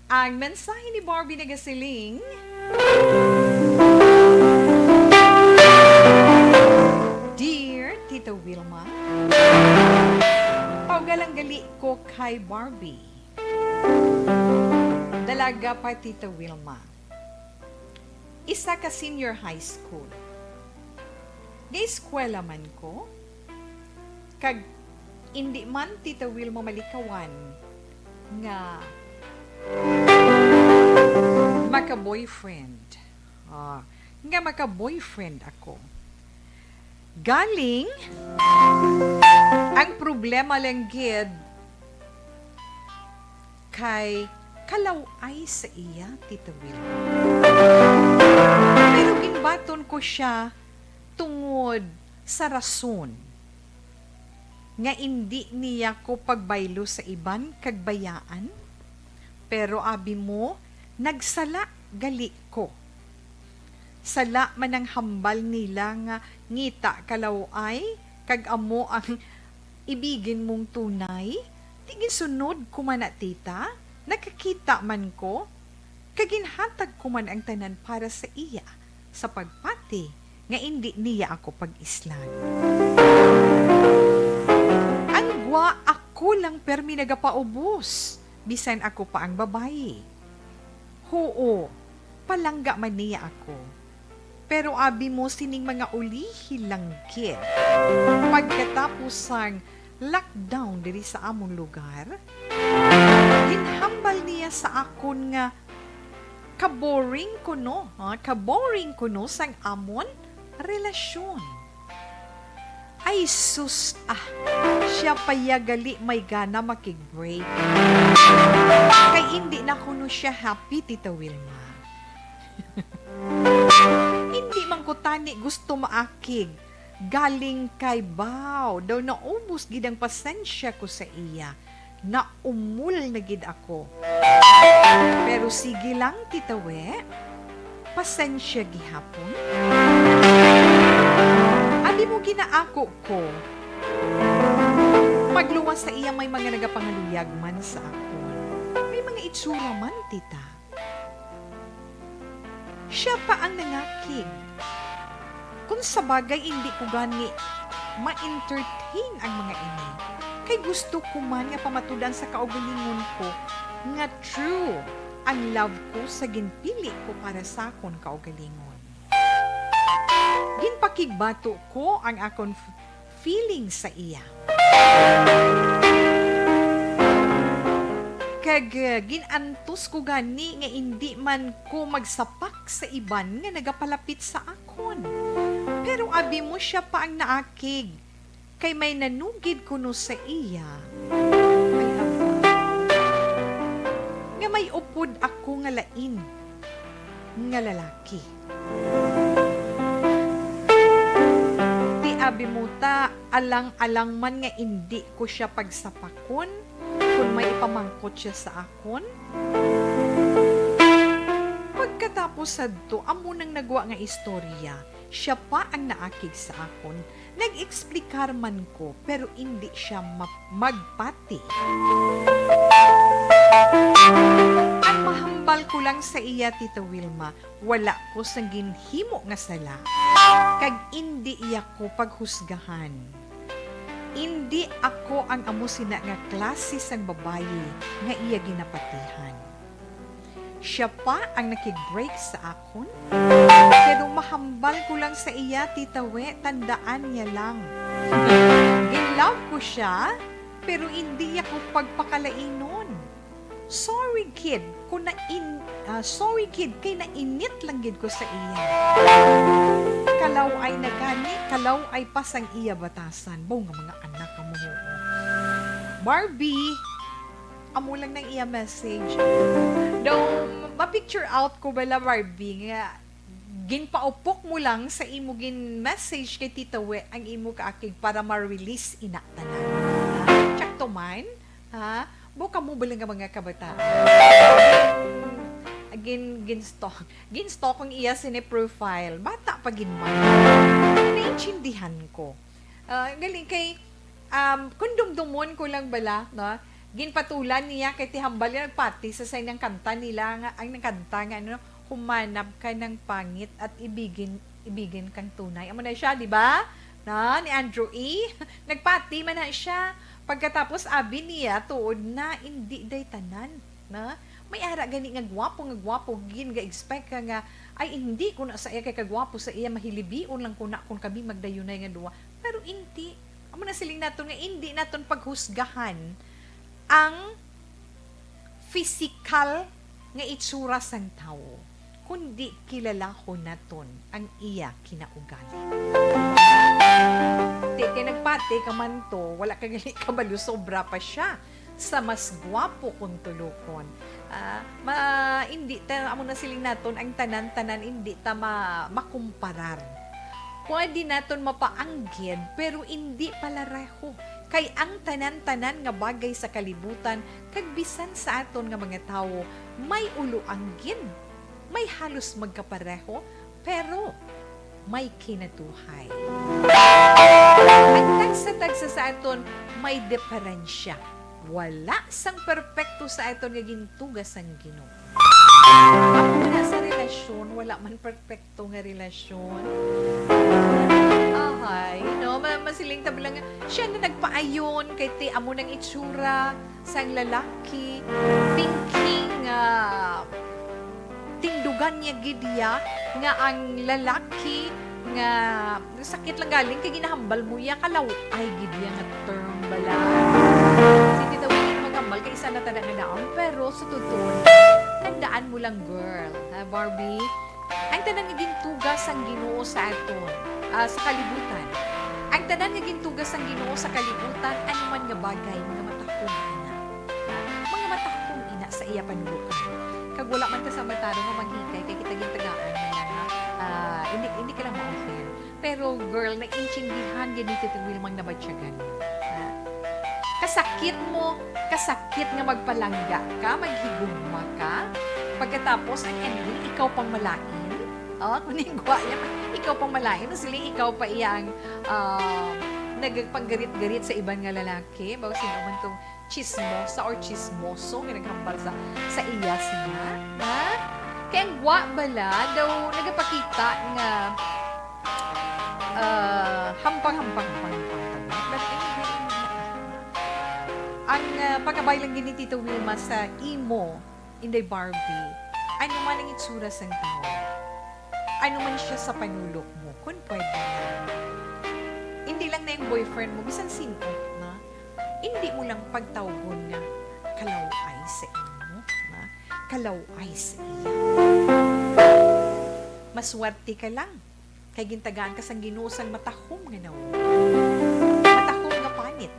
Ang mensahe ni Barbie nagasiling, Dear Tita Wilma, paugalang gali ko kay Barbie. Dalaga pa, Tita Wilma. Isa ka senior high school. Gaeskwela man ko, kag indi man, Tita Wilma, malikawan nga maka-boyfriend. Ah, nga maka-boyfriend ako. Galing, ang problema lang gid kay kalaw-ay sa iya, Tita Wilma. Pero ginbaton ko siya tungod sa rason nga indi niya ko pagbaylo sa iban kag bayaan. Pero abi mo, nagsala gali ko. Sala man ang hambal nila nga ngita kalaw-ay kag amo ang ibigin mong tunay. Di ginsunod ko man na, tita, nakakita man ko, kag ginhatag ko man ang tanan para sa iya, sa pagpati nga indi niya ako pag-islan. Ang gwa, ako lang permi nagapaubos, bisan ako pa ang babayi. Huo, palangga man niya ako. Pero abi mo, sining mga ulihi lang gid. Pagkatapos sang lockdown diri sa amon lugar, ginhambal niya sa akon nga kaboring kuno, ha? Kaboring kuno sang amon relasyon. Ay sus, ah, siya pa ya gali may gana makig-break. Kay indi na kuno siya happy, Tita Wilma. Indi man ko tani gusto maakig, galing kay baw daw naubos gid ang pasensya ko sa iya. Naumol na gid ako. Pero sige lang, Tita We, pasensya gihapon. Abi mo, ginaako ko, pagluwas sa iya may mga nagapangaluyag man sa akon. May mga itsura man, tita. Siya pa ang nangakig. Kung sa bagay, hindi ko gani ma-entertain ang mga ini, kay gusto ko man nga pamatud-an sa kaugalingon ko nga true ang love ko sa ginpili ko para sa akon kaugalingon. Ginpakigbato ko ang akon f-, feeling sa iya. Kag, uh, gin-antos ko gani nga indi man ko magsapak sa iban nga nagapalapit sa akon. Pero abi mo, siya pa ang naakig. Kay may nanugid kuno sa iya, may abyan, nga may upod ako nga lain nga lalaki. Ti abi mo ta, alang-alang man nga indi ko sia pagsapakon, kon may ipamangkot sia sa akon. Pagkatapos sadto, amo nang nagwa nga istorya, sia pa ang naakig sa akon. Nag-eksplikar man ko, pero indi sia ma-, magpati. Ang mahambal ko lang sa iya, Tita Wilma, wala ko sang ginhimo nga sala, kag indi iya ko paghusgahan. Indi ako ang amo sina nga klase sang babayi nga iya ginapatihan. Sia pa ang nakig-break sa akon, pero mahambal ko lang sa iya, Tita We, tandaan niya lang. Ginlove ko sia, pero indi niya ko pagpakalainon. Sorry, kid, kung nain-, ah, sorry, kid, kay nainit lang gid ko sa iya. Kalaw-ay na gani, kalaw-ay pa sang iya batasan. Baw nga mga anak ang muhuo. Barbie, amo lang nang iya message. Daw, ma-picture out ko bala, Barbie, nga ginpaupok mo lang sa imo gin-message kay Tita We ang imo kaakig para ma-release ina tanan. Check to man, ha? Buka mo bala nga mga kabataan. Gin, gin-stalk. Gin-stalk ang iya sini profile. Bata pa gid man. Naintindihan ko. Ah, galing kay, um, kung dumdumon ko lang bala, no? Ginpatulan niya kay ti hambal niya nagpati sa sa ilang kanta nila nga, ang nagkanta nga, ano, "Humanap ka ng pangit at ibigin, ibigin kang tunay." Amo na siya, di ba? No, ni Andrew E. Nagpati man na siya. Pagkatapos, abi niya, tuod na, indi day tanan. Na? May ara gani nga gwapo, nga gwapo, gin ga-expect ka nga, "Ay, hindi ko na sa iya kay kagwapo sa iya, mahilibion lang ko na kung kami magdayunay nga duwa." Pero indi. Amo na siling naton nga indi naton paghusgahan ang pisikal nga itsura sang tawo, kundi kilalahon naton ang iya kinaugali. Di kay nagpati ka man to, wala ka gali kabalo, sobra pa siya sa mas gwapo kung tulokon. Ah, ma-, indi ta, amo na siling naton, ang tanan-tanan indi ta ma-, makumparar. Pwede naton mapaanggid, pero indi palareho. Kay ang tanan-tanan nga bagay sa kalibutan, kag bisan sa aton nga mga tawo, may ulo anggid, may halos magkapareho, pero may kinatuhay. Ang tagsa-tagsa sa aton may diferensya. Wala sang perpekto sa aton nga gintuga sang Ginoo. Amo na sa relasyon, wala man perpekto nga relasyon. Ahay, no? Ma-, masiling ta bala nga, siya na nagpaayon kay ti amo nang itsura sang lalaki, thinking, ah, tindugan niya gid iya nga ang lalaki nga sakit lang galing kay ginahambal mo iya, kalaw-ay gid iya nga term bala. Si Tita Winnie maghambal kay isa na tana nga naon, pero sa totoo, tandaan mo lang, girl, ha, Barbie, ang tanan nga gintuga sang Ginoo sa aton, ah, sa kalibutan. Ang tanan nga gintuga sang Ginoo sa kalibutan, ano man nga bagay, mga matahom ina. Mga matahom ina sa iya panulokan. Kag wala man ta sa matarong nga maghikay, kay kita gintagaan na lang, ha? Ah, hindi, hindi ka lang ma-offend. Pero, girl, naintindihan gid ni Tito Wilmang nabatyagan mo. Ha? Kasakit mo, kasakit nga magpalangga ka, maghigugma ka. Pagkatapos, ang ending, ikaw pang malain. Oh, kung igwa niya, ikaw pang malain. Siling ikaw pa iya ang, ah, nagpanggarit-garit sa iban nga lalaki. Bago sino man tong chismosa or chismoso nga naghambal sa, sa iya siya, ha? Kay ang gwa bala daw nagapakita nga, ah, hampang, hampang, hampang, hampang, hampang. But anyway, ang, ah, pagkabay lang gid ni Tito Wilma sa imo, Inday Barbie, ano man ang itsura sang tawo, ano man siya sa panulok mo, kun pwede na. Hindi lang na yung boyfriend mo, bisan sin-o na, hindi mo lang pagtawgon nga kalaw-ay sa imo, na kalaw-ay sa iya. Maswerte ka lang, kay gintagaan ka sang Ginoo sang matahom nga nawong.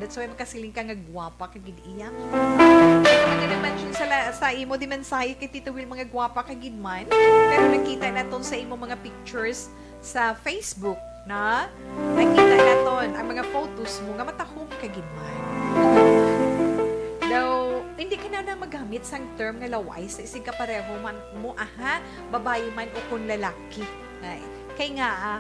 That's why makasiling ka nga gwapa ka gid iya. Ano na mention sa, la- sa imo di mensahe kay Tito Will, mga gwapa ka gid man. Pero nakita naton sa imo mga pictures sa Facebook, na nakita naton ang mga photos mo nga matahom ka gid man. Daw, hindi ka na, na magamit sang term nga laway sa isig kapareho man mo, aha, babayi man o kon lalaki. Ay, kay nga, ah,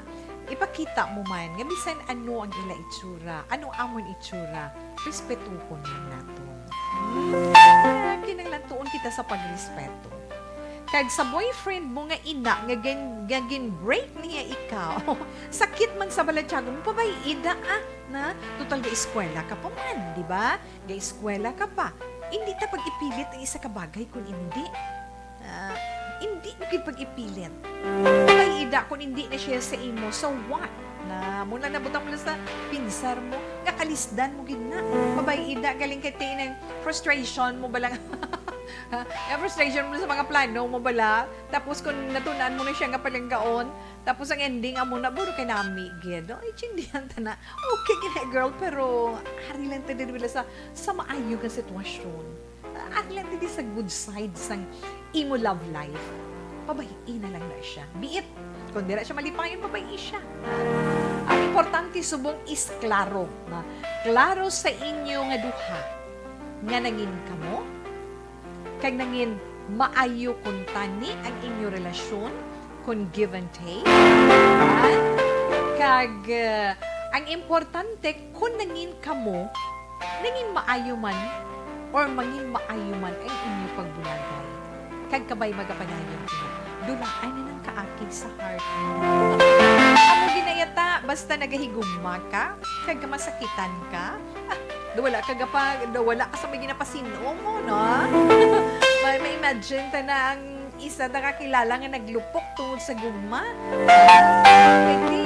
ipakita mo man nga bisan ano ang ila itsura, ano amon itsura, respetuhon lang naton. Hmm? Ah, kinahanglan tuon kita sa pagrespeto. Kag sa boyfriend mo nga ina nga gin-, nga gin-break niya ikaw, sakit man sa balatyagon mo, pabay-i da, ah, na, total ga-eskwela ka pa man, di ba? Ga-eskwela ka pa. Hindi ta pag-ipilit ang isa ka bagay kung hindi. Ah, hindi mo gid pag-ipilit. Pabay-i da kung hindi na siya sa imo, so what? Na, mo na nabutang mo lang sa pinsar mo, nga kalisdan mo gid na. Pabay-i da, galing kay tinang frustration mo ba lang? Ha? Yung frustration mo sa mga plano mo bala, tapos kung natunan mo na siya nga palanggaon, tapos ang ending, amo na, buro kay nami, gid. No? Itsindihan ta na. Okay, gina, girl, pero hari lang ta diri wala sa, sa maayo nga sitwasyon. Ari lang diri sa good side sang imo love life. Pabay-i na lang na siya. Be it, kung dira siya malipayon, pabay-i siya. Ang importante subong is klaro, na klaro sa inyo nga duha nga nangin kamo, kag nangin maayo kuntani ang inyo relasyon, kung give and take. Ah, kag, uh, ang importante, kung nangin kamo, nangin maayo man or mangin maayo man ang inyo pagbulagay. Kag kabay magapadayon kini. Dulaan na nang kaakig sa heart. Amo ginayata, basta nagahigugma ka, kag masakitan ka, ah, daw wala ka gapa-, daw wala ka sa may ginapasin-o mo, no? May, may imagine ta na ang isa ta kakilala nga naglupok tungod sa gugma. Kay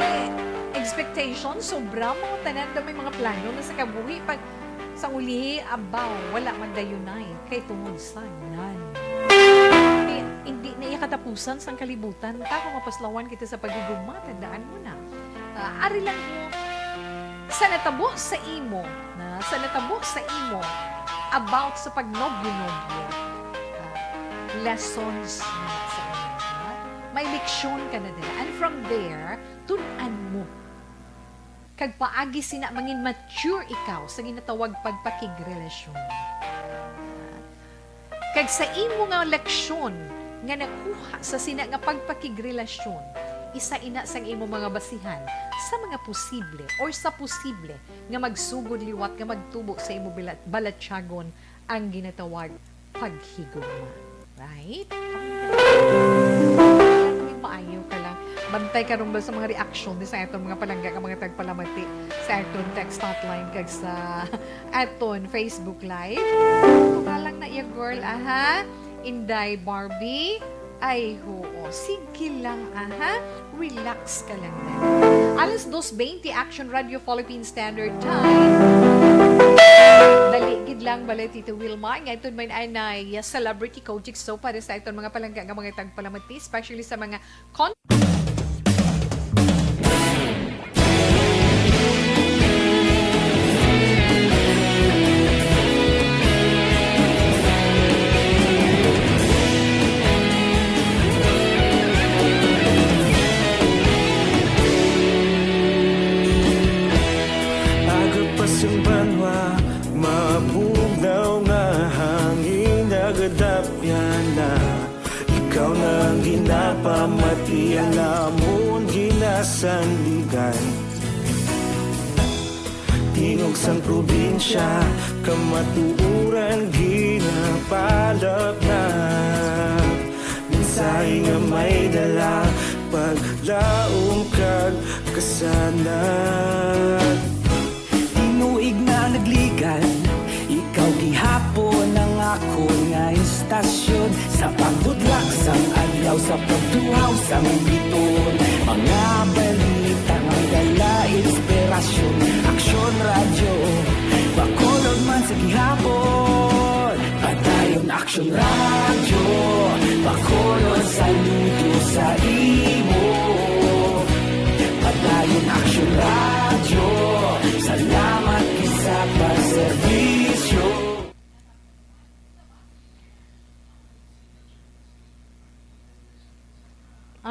expectation, sobra mo, tanan daw may mga plano na sa kabuhi. Pag sa uli, abaw, wala man dayunay kay tungod sa nan. Kay hindi na iya katapusan sang kalibutan. Ta, kung mapaslawan kita sa paghigugma, tandaan mo na. Ah, ari lang mo, sa natabo sa imo, na, sa natabo sa imo about sa pagnobyo-nobyo, ah, lessons na sa imo, ha? May leksyon ka na dira. And from there, tun-an mo. Kag paagi sina, mangin mature ikaw sa ginatawag pagpakigrelasyon. Kag sa imo nga leksyon nga nakuha sa sina nga pagpakigrelasyon, isa ina sang imo mga basihan sa mga posible or sa posible nga magsugod liwat nga magtubo sa imo bila-, balatyagon ang ginatawag paghigugma. Right? Maayo ka lang. Bantay ka ron ba sa mga reaksyon ni sa aton mga palangga nga mga tagpalamati sa aton text hotline kag sa aton Facebook Live. Ito ka lang na iya, girl, aha. Inday Barbie. Ay, huo. Sige lang, aha. Relax ka lang na. Alas dos veinte, Action Radio Philippine Standard Time. Dali gid lang, balay Tito Wilma. Nga ito man ay na, yes, Celebrity Kojic. So, para sa aton mga palangga nga mga tagpalamati, especially sa mga con- Aga pa sang banwa, mabugnaw nga hangin, nagadapyan na. Ikaw na ang ginapamati, ang amon ginasandigan. Tingog sang probinsya, kamatuoran ginapalap na. Mensahe nga may dala, paglaom kag kasanag. Tinuig na nagligan, ikaw gihapon ang akon nga istasyon. Sa pagbudlak sang adlaw, sa pagtuhaw sang biton, mga balita nga dala inspirasyon. Aksyon Radyo, Bacolod man sa gihapon. Padayon Aksyon Radyo, Bacolod, saludo sa imo. Padayon Aksyon Radyo, salamat gid sa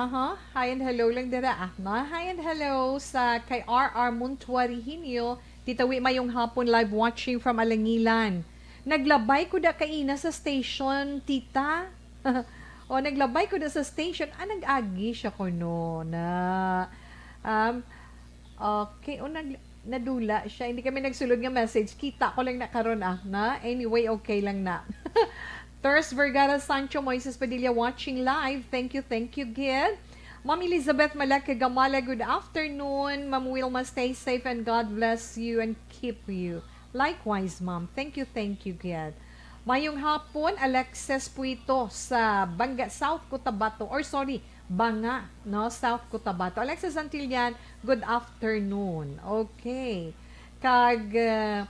Aha, hi and hello lang dira, ah, na. Hi and hello sa kay R R Muntuarihinio, Tita Wi, mayong hapon, live watching from Alangilan. Naglabay ko da kaina sa station, tita. O, naglabay ko da sa station. Ah, nag-agi siya kuno na. Um, okay, o, nag-, nadula siya. Hindi kami nagsulod nga message. Kita ko lang na karon, ah, na. Anyway, okay lang na. Thurs Vergara Sancho, Moises Padilla watching live. Thank you, thank you, gid. Ma'am Elizabeth Malek Gamala, good afternoon. Ma'am Wilma, stay safe and God bless you and keep you. Likewise, ma'am. Thank you, thank you, gid. Mayong hapon, Alexis Puito sa Banga, South Cotabato. Or sorry, Banga, no? South Cotabato. Alexis Antillan, good afternoon. Okay. Kag, uh,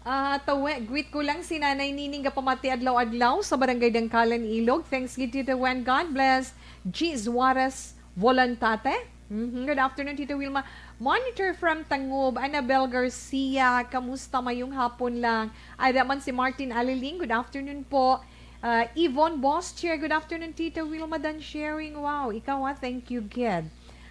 Ah, tawe, greet ko lang si Nanay Nining gapamati adlaw-adlaw sa Barangay Dangkalan, Ilog. Thanks gid, Tita Wen. God bless. G Suarez Voluntate. Mhm. Good afternoon, Tita Wilma. Monitor from Tangub, Annabel Garcia. Kamusta? Mayong hapon lang. Ada man si Martin Aliling. Good afternoon po. Ah, Yvonne Bostier. Good afternoon, Tita Wilma. Done sharing. Wow, ikaw, ah. Thank you, gid.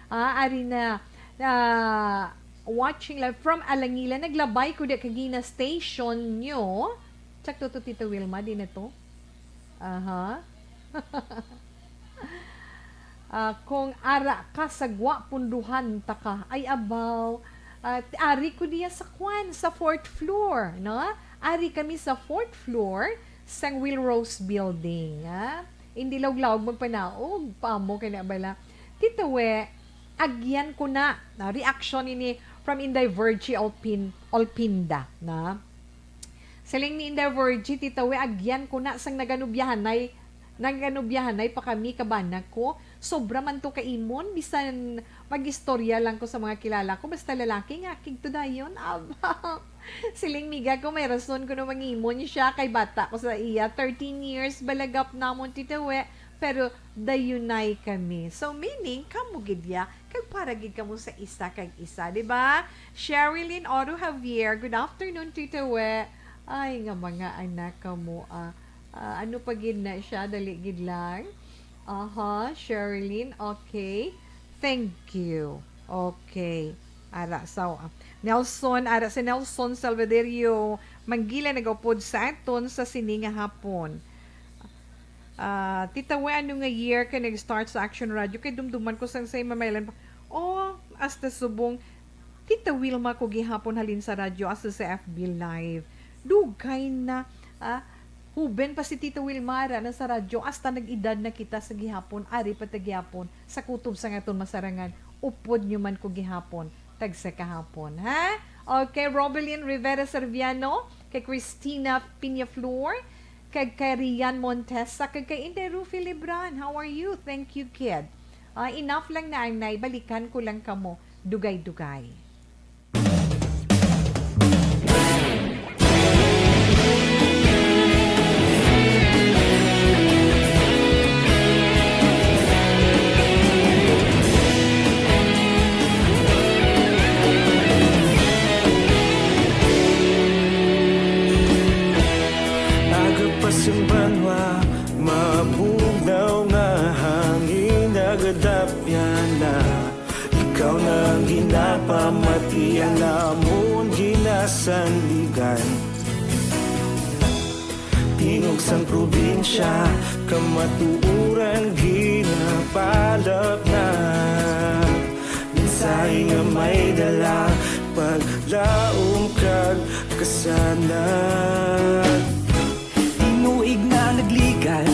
Ah, ari na. Ah, watching live from Alangilan. Naglabay ko di kagina station nyo. Check to, to, Tita Wilma, di na to. Aha. Ah, kung ara ka sa Gwa, punduhan ta ka. Ay, abaw. Ah, ari ko diya sa kwan, sa fourth floor, no? Ari kami sa fourth floor sang Will Rose Building, ah. Hindi lawg-lawg magpanaog, pamo kay na bala. Tita We, agyan ko na. Na, reaction ini from Inday Virgie Olpin-, Olpinda, na. Siling ni Inday Virgie, Tita We, agyan ko na sang naganubyahanay, naganubyahanay pa kami, kabana ko. Sobra man to kaimon, bisan mag-istorya lang ko sa mga kilala ko, basta lalaki nga, kigto dayon, aba. Siling miga ko, may rason kuno mangimon siya, kay bata ko sa iya, thirteen years, balagap namon, Tita We. Pero dayunay kami. So, meaning, kamo gid ya, kag para gid kamo sa isa kag isa, di ba? Sherilyn Oro Javier, good afternoon, Tita We. Ay, nga mga anak kamo, ah. Ah, ano pa gid na siya? Dali gid lang. Aha, Sherilyn, okay. Thank you. Okay. Ara, so, ah, Nelson, ara si Nelson Salvaderio Manggila nagaupod sa aton sa sini nga hapon. Ah, Tita We, ano nga year ka nag-start sa Action Radio? Kay dumduman ko sang sa Mamaylan pa. Oh, hasta subong. Tita Wilma ko gihapon halin sa radyo, hasta sa F B Live. Dugay na, ah, huben pa si Tita Wilma ara na sa radyo, hasta nag-edad na kita sa gihapon, ari pa ta gihapon, sa kutob sang aton masarangan, upod nyo man ko gihapon, tagsa kahapon, ha? Okay, Robelyn Rivera Serviano, kay Christina Peñaflor, kag kay Rian Montesa, kag kay Inday Rufi Libran. How are you? Thank you, kid. Ah, enough lang na, anay. Balikan ko lang kamo. Dugay-dugay. Nagapasimbanwa, mabugnaw nga hangin, nagadapyan na. Ikaw na ang ginapamatian namon ginasandigan. Tingog sang probinsya, kamatuoran ginapalapnag. Mensahe nga may dala, paglaom kag kasanag. Tinuig na nagligan,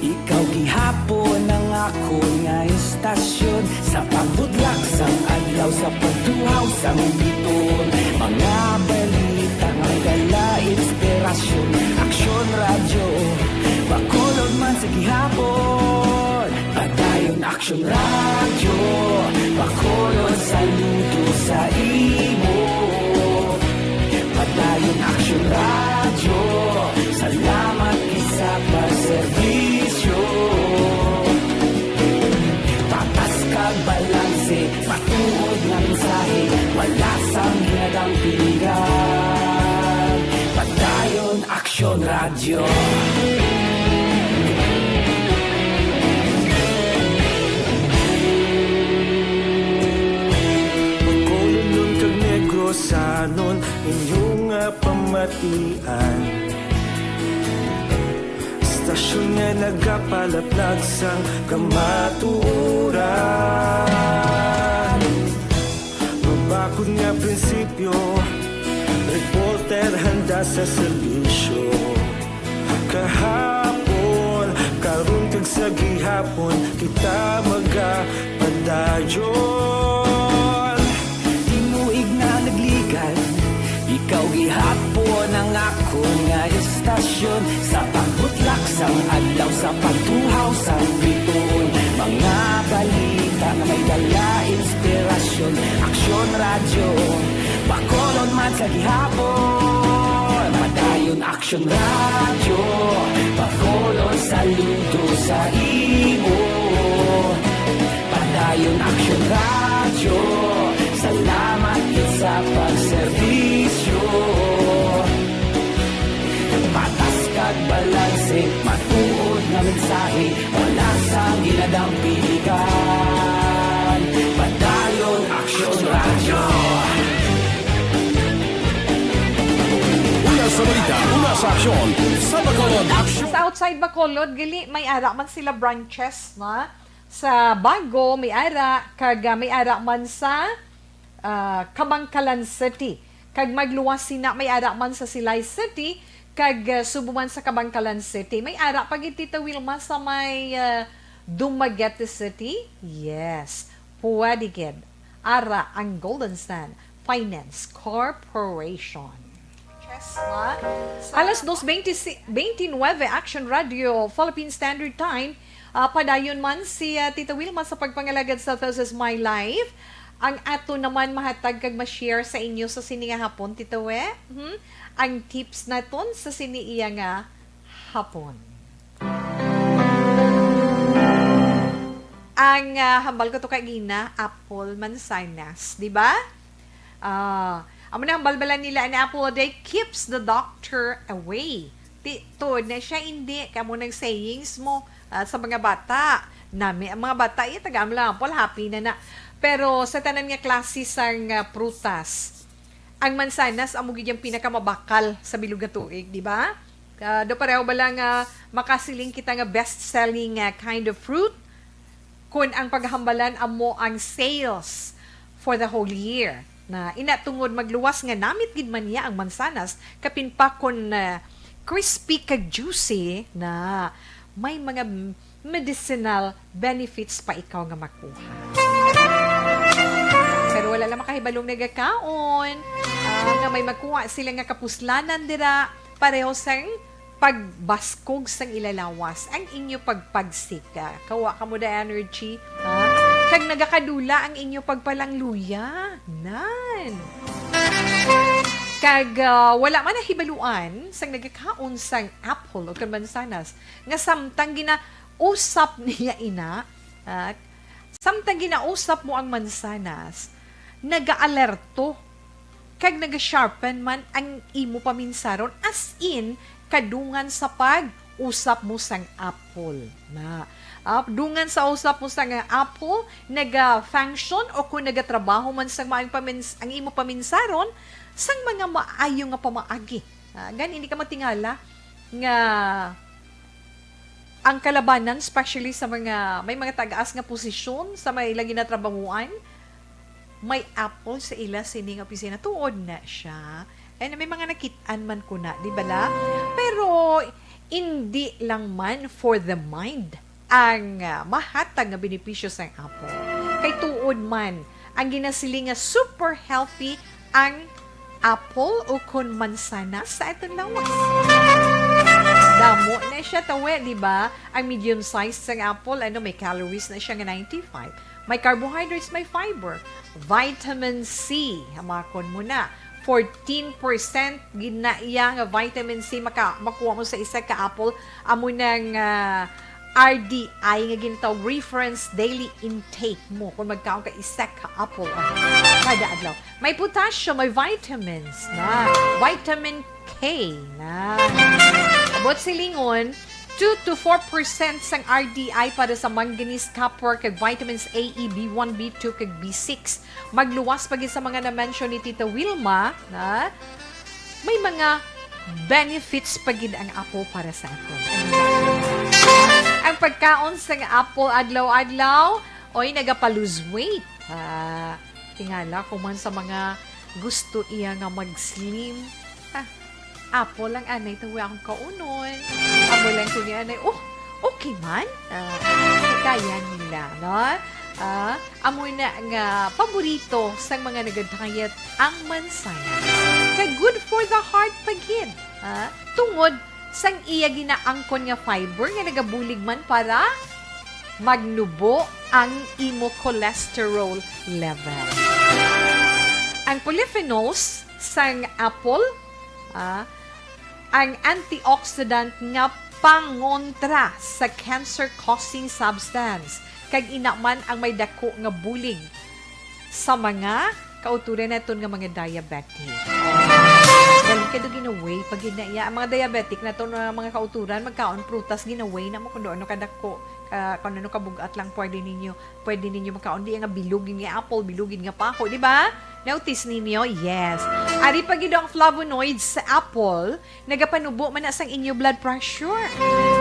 ikaw gihapon ang akon nga istasyon. Sa pagbudlak sang adlaw, sa pagtuhaw sang biton, mga balita nga dala inspirasyon. Aksyon Radyo, Bacolod man sa gihapon. Padayon Aksyon Radyo, Bacolod, saludo sa imo. Padayon Aksyon Radyo, salamat gid sa pagserbisyo. Patas kag balanse, matuod nga mensahe, wala sang ginadampingan. Padayon Aksyon Radyo. Inyo nga pamatian, istasyon nga nagapalaplag sang kamatuoran. Mabakod nga prinsipyo, reporter handa sa serbisyo. Kahapon, karon kag sa gihapon, kita magapadayon. Tinuig na nagligad, ikaw gihapon ang akon nga istasyon. Sa pagbutlak sang adlaw, sa pagtuhaw sang bituon, mga balita nga may dala inspirasyon. Aksyon Radyo, Bacolod man sa gihapon. Padayon Aksyon Radyo, Bacolod saludo sa imo. Padayon Aksyon Radyo, salamat gid sa pagserbisyo. Patas kag balanse, matuod nga mensahe, wala sang ginadampigan. Padayon Aksyon Radyo. Una sa balita, una sa aksyon, sa Bacolod Aksyon. Sa outside Bacolod, gali, may ara man sila branches, na? Sa Bago, may ara, kag, ah, may ara man sa, ah, Kabankalan City. Kag magluwas sina, may ara man sa Silay City, kag, ah, Subo man sa Kabankalan City. May ara pa gid, Tita Wilma, sa may, ah, Dumaguete City? Yes, pwede gid. Ara ang Golden Sand Finance Corporation. Alas dos veinte, veintinueve, Action Radio, Philippine Standard Time. Ah, padayon man si, ah, Tita Wilma sa pagpangalagad sa This Is My Life. Ang ato naman mahatag kag ma-share sa inyo sa sini nga hapon, Tita We. Hmm? Ang tips naton sa sini iya nga hapon. Ang, ah, hambal ko to kagina, apple, mansanas, di ba? Ah, amo na ang balbalan nila, "An apple a day keeps the doctor away." Ti-, tuod na siya, hindi. Kamo nang sayings mo, ah, sa mga bata. Nami, ang mga bata, iya, tagaan mo lang apple, happy na na. Pero sa tanan nga klase sang, ah, prutas, ang mansanas amo gid ang pinakamabakal sa bilog nga tuig, di ba? Ah, do pareho bala nga makasiling kita nga best-selling, ah, kind of fruit? Kun ang paghambalan amo ang sales for the whole year, na ina tungod magluwas nga namit gid man niya ang mansanas, kapin pa kun, ah, crispy kag juicy na may mga m-, medicinal benefits pa ikaw nga makuha. Pero wala lang makahibalong nagakaon, ah, nga may makuha sila nga kapuslanan dira, pareho sang pagbaskog sang ila lawas, ang inyo pagpagsika. Kawa kamo the energy, ha? Kag nagakadula ang inyo pagpalangluya. Nan. Kag, ah, wala man nahibaluan sang nagakaon sang apple o kag mansanas nga samtang ginausap niya ina, ha? Samtang ginausap mo ang mansanas, nagaalerto kag naga-sharpen man ang imo paminsaron, as in, kadungan sa pag-usap mo sang apple. Na, ah, dungan sa usap mo sang apple, naga-function o kung nagatrabaho man sang maayong pamins-, ang imo paminsaron sang mga maayo nga pamaagi. Ah, gani, hindi ka matingala nga ang kalabanan, especially sa mga, may mga taas nga posisyon sa may ila ginatrabahuan, may apple sa ila sini nga opisina. Tuod na siya. And may mga nakit-an man ko na, di ba la? Pero hindi lang man for the mind ang, ah, mahatag nga benepisyo sang apple. Kay tuod man, ang ginasiling nga super healthy ang apple o kon mansanas sa aton lawas. Damo na siya, tawe, di ba? Ang medium size sang apple, ano, may calories na siya nga ninety-five. May carbohydrates, may fiber, vitamin C. Hamakon mo na. Fourteen percent gid na iya nga vitamin C maka-, makuha mo sa isa ka apple. Amo nang, ah, R D I nga ginatawag reference daily intake mo kung magkaon ka isa ka apple, ah, kada adlaw. May potassium, may vitamins na. Vitamin K na. Abot silingon, two to four percent sang R D I para sa manganese, copper, kag vitamins A, E, B one, B two, kag B six. Magluwas pa gid sa mga na-mention ni Tita Wilma, na may mga benefits pa gid ang apple para sa aton. Ang pagkaon sang apple adlaw-adlaw, oy, nagapa-lose weight. Ah, tingala ko man sa mga gusto iya nga mag-slim. Ah, apple lang anay tawi akong kaunon. Amo lang ko ni anay, oh, okay man. Ah, kaya nila, no? Ah, amo na nga paborito sang mga nagadiet ang mansanas. Kag good for the heart pa gid. Ah, tungod sang iya ginaangkon nga fiber nga nagabulig man para magnubo ang imo cholesterol level. Ang polyphenols sang apple, ah, ang antioxidant nga pangontra sa cancer-causing substance, kag ina man ang may dako nga bulig sa mga kauturan naton nga mga diabetic. Galing kay do ginaway pag yun na iya. Ang mga diabetic naton nga mga kauturan, magkaon prutas, ginaway na mo kung ano kadako, ah, kung ano kabugat lang pwede ninyo, pwede ninyo makaon. Di nga bilog yun nga apple, bilog yun nga paho, di ba? Notice ninyo? Yes. Ari pa gid ang flavonoids sa apple, nagapanubo man na sang inyo blood pressure.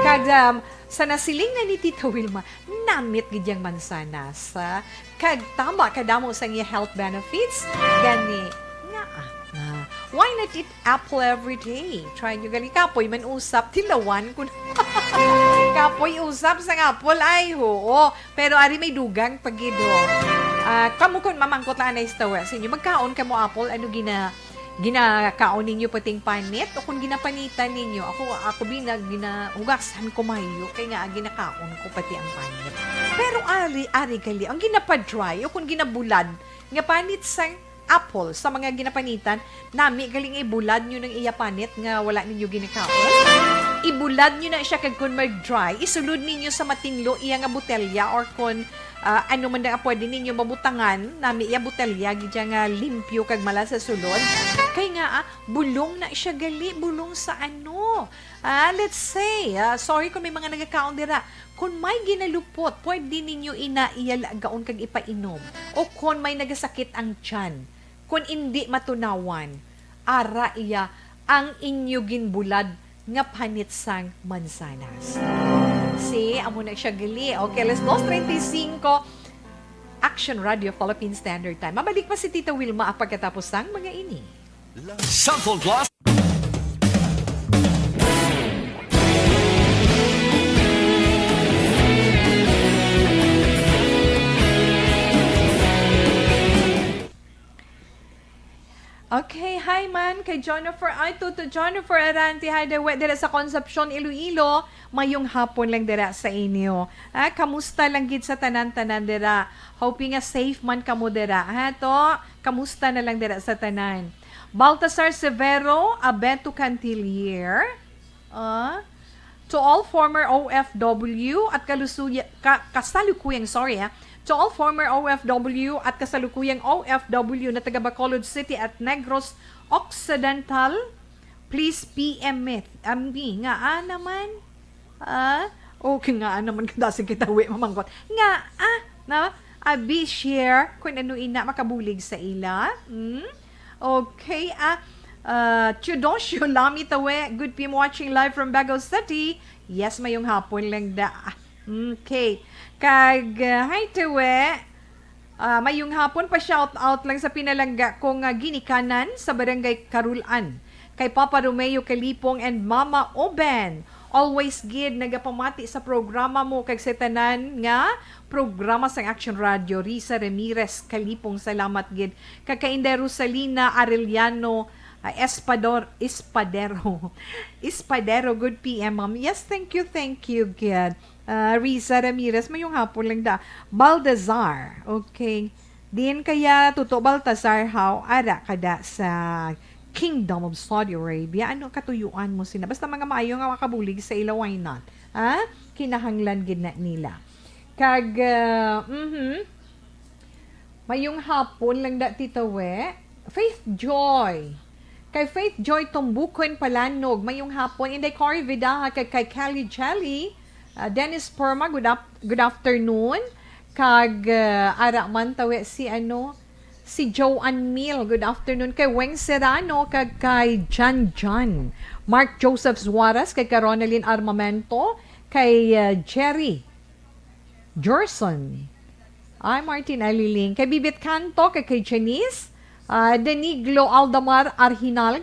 Kag, um, sa nasiling na ni Tita Wilma, namit gid yang mansanas, ah, kag tama kadamo sang iya health benefits. Gani, nga, ah, ah, why not eat apple every day? Try nyo gali. Kapoy man usap, tilawan ko na. Kapoy usap sang apple, ay, oo. Pero ari may dugang pa gid, ho. Ah, kamo kon mamangkot lang anay sa tawa sa inyo, magkaon kamo apple, ano gina-, ginakaon ninyo pating panit o kung ginapanitan ninyo? Ako, ako bina-, ginahugasan ko mayo, kay nga ginakaon ko pati ang panit. Pero ari, ari gali, ang ginapa-dry o kung ginabulad nga panit sang apple sa mga ginapanitan, nami gali nga ibulad nyo ng iya panit nga wala ninyo ginakaon. Ibulad nyo na siya, kag kon mag-dry, isulod ninyo sa matinglo iya nga botelya, or kon, ah, ano man na pwede ninyo mabutangan, nami iya botelya gid siya nga limpyo kag mala sa sulod. Kay nga, ah, bulong na siya gali, bulong sa ano? Ah, let's say, ah, sorry kung may mga nagakaon dira. Kon may ginalupot, pwede ninyo ina iya lagaon kag ipainom. O kon may nagasakit ang tiyan, kon indi matunawan, ara iya ang inyo ginbulad nga panit sang mansanas. See, amo na siya gali. Okay, alas dos treinta y cinco, Action Radio Philippine Standard Time. Mabalik pa si Tita Wilma pagkatapos sang mga ini. Cellphone Plus. Okay, hi man kay Jennifer. Ay, Tuto Jennifer Arante, hi, Dewe, dira sa Concepcion, Iloilo. Mayong hapon lang dira sa inyo. Ah, kamusta lang gid sa tanan-tanan dira? Hoping nga safe man kamo dira, ha, to? Kamusta na lang dira sa tanan? Baltasar Severo, Abeto Cantilier. Ah, to all former O F W at kalusuya-, ka-, kasalukuyang, sorry, ah. To all former O F W at kasalukuyang O F W na taga Bacolod City at Negros Occidental, please P M me. Ambi, nga, ah, naman? Ah, okay, nga, ah, naman, kadasig kita, wi, mamangkot. Nga, ah, na? Abi, share, kung ano ina, makabulig sa ila. Hmm? Okay, ah, ah, Theodocio Lami Tawe, good P M watching live from Bago City. Yes, mayong hapon lang da. Ah, okay. Kag, ah, hi, Tawe. Ah, mayong hapon, pa shout out lang sa pinalangga ko nga ginikanan sa Barangay Carulan. Kay Papa Romeo Kalipong and Mama Oben. Always gid nagapamati sa programa mo kag sa tanan nga programa sang Action Radio. Risa Ramirez Kalipong, salamat gid. Kag kay Inday Rosalina Arellano, ah, Espador-, Espadero. Espadero, good P M, ma'am. Yes, thank you, thank you, gid. Ah, Risa Ramirez, mayong hapon lang da. Baltazar, okay. Din kaya Tuto Baltazar, how? Ara kada sa Kingdom of Saudi Arabia. Ano katuyuan mo sina? Basta mga maayo nga makabulig sa ila, why not? Ha? Kinahanglan gid na nila. Kag, ah, mhm. Mayong hapon lang da, Tita We. Faith Joy. Kay Faith Joy Tumbukon Palanog, mayong hapon. Inday Cory Vidaha kag kay Kelly Jelly. Ah, Dennis Perma, good ap-, good afternoon. Kag, ah, ara man tawi si, ano, si Joanne Mil, good afternoon. Kay Weng Serrano kag kay Jan Jan. Mark Joseph Suarez kag kay Ronaldin Armamento, kay, ah, Jerry Gerson. Ay, Martin Aliling. Kay Bibit Canto, kay, kay Janice. Ah, Deniglo Aldamar Arhinal.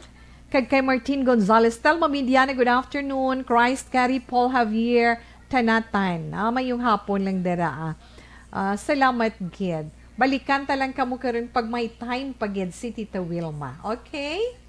Kag kay Martin Gonzalez. Telma Mediana, good afternoon. Christ Carry, Paul Javier, Tanatan. Ah, mayong hapon lang dira, ah. Ah, salamat gid. Balikan ta lang kamo karon pag may time pa gid si Tita Wilma. Okay?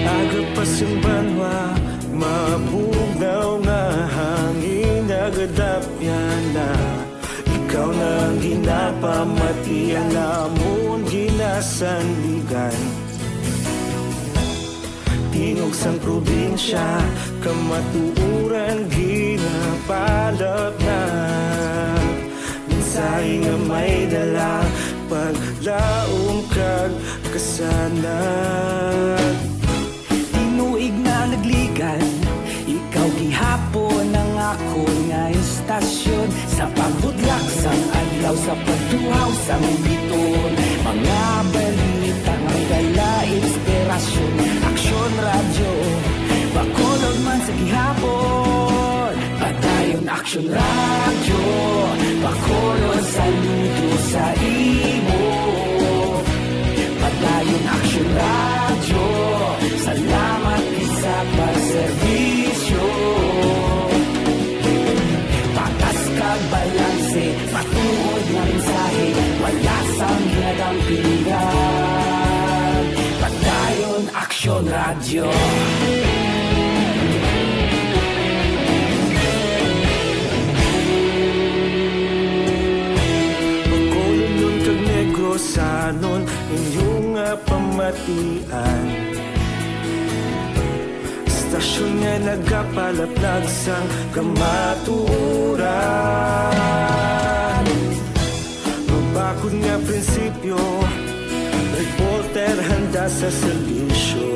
Aga pa sing banwa, mabugnaw nga hangin nagadapyan na. Ikaw na ang ginapamati, ang amon ginasandigan. Tingog sang probinsya, kamatuoran ginapalapnag. Mensahe nga may dala, paglaom kag kasanag. Tinuig na nagligan, ikaw gihapon ang akon nga istasyon. Sa pagbudlak sang adlaw, sa pagtuhaw sang biton, mga balita nga may dala inspirasyon. Aksyon Radyo, Bacolod man sa gihapon. Padayon Aksyon Radyo, Bacolod, saludo sa imo. Padayon Aksyon Radyo, salamat gid sa pagserbisyo. Patas kag balanse, matuod nga mensahe, wala sang ginadampigan. Padayon Aksyon Radyo. Bacolodnon kag Negrosanon, inyo nga pamatian. Istasyon nga nagapalaplag sang kamatuoran. Mabakod nga prinsipyo, reporter handa sa serbisyo.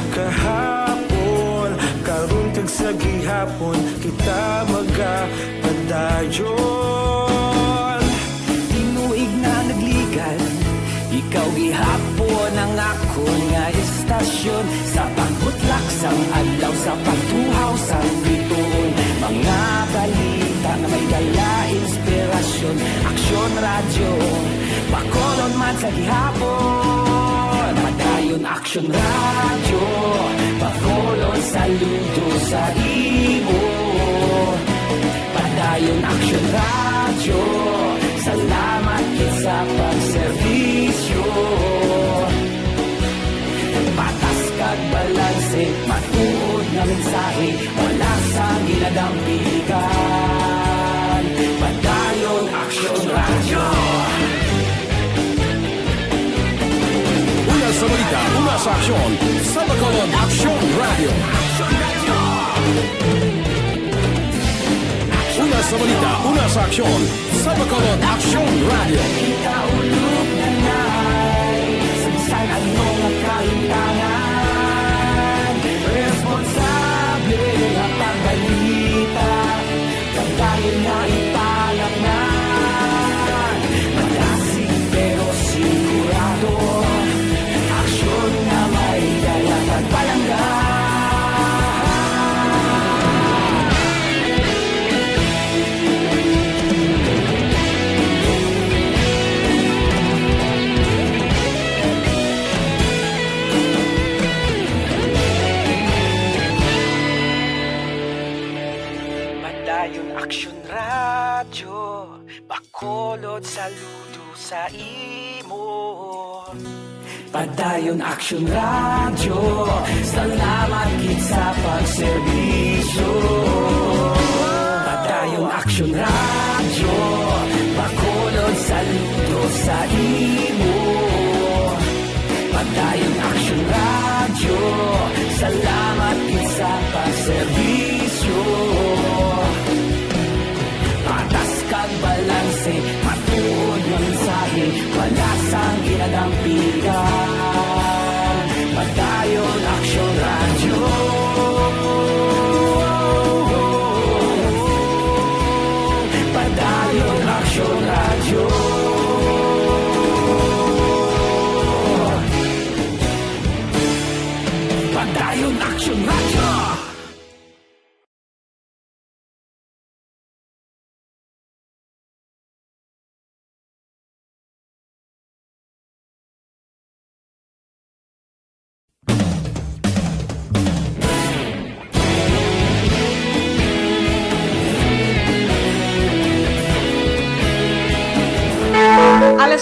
Kahapon, karon kag sa gihapon, kita magapadayon. Tinuig na nagligan, ikaw gihapon ang akon nga istasyon. Sa pagbutlak sang adlaw, sa pagtuhaw sang bituon, mga balita nga may dala inspirasyon. Aksyon Radyo, Bacolod man sa gihapon. Padayon Aksyon Radyo, Bacolod, saludo sa imo. Padayon Aksyon Radyo, salamat gid sa pagserbisyo. Patas kag balanse, matuod nga mensahe, wala sang ginadampigan. Padayon Aksyon Radyo. Una sa balita, una sa aksyon, sa Bacolod Aksyon Radyo. Una sa balita, una sa aksyon, sa Bacolod Aksyon Radyo. Kita ulog na nay, sa bisan ano nga kahintangan, responsable nga pagbalita, pagdayon na ipalaknag. Madasig pero sigurado, aksyon nga may dala kag palangga. Padayon Aksyon Radyo, Bacolod, saludo sa imo. Padayon Aksyon Radyo, salamat gid sa pagserbisyo. Padayon Aksyon Radyo, Bacolod, saludo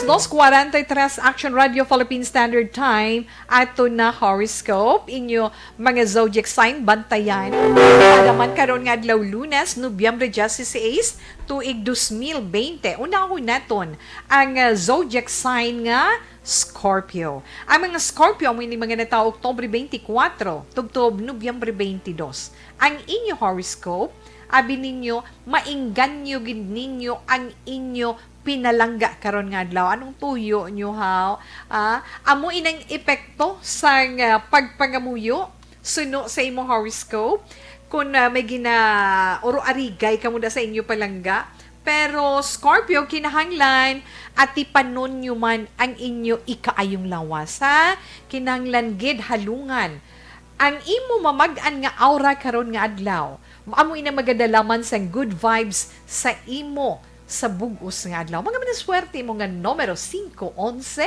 Dos cuarenta y tres, Action Radio Philippine Standard Time. Ato na horoscope, inyo mga zodiac sign, bantayan. Pada man karon nga adlaw, Lunes, Nobyembre dieciséis, tuig dos mil bente. Unahon naton ang, ah, zodiac sign nga Scorpio. Ang mga Scorpio, amo ini mga natawo Oktubre twenty-four, tubtob Nobyembre twenty-two. Ang inyo horoscope, abi ninyo, maingganyo gid ninyo ang inyo pinalangga karon nga adlaw. Anong tuyo nyo, ha? Ah, amo inang epekto sang, ah, pagpangamuyo suno sa imong horoscope. Kung, ah, may ginauro-arigay kamo da sa inyo palangga, pero Scorpio, kinahanglan atipanon nyo man ang inyo ikaayong lawas, ha? Kinahanglan gid halungan ang imo mamag-an nga aura karon nga adlaw. Amo ina magadala man sang good vibes sa imo sa bug-os nga adlaw. Mga manaswerte mo nga numero singko, onse,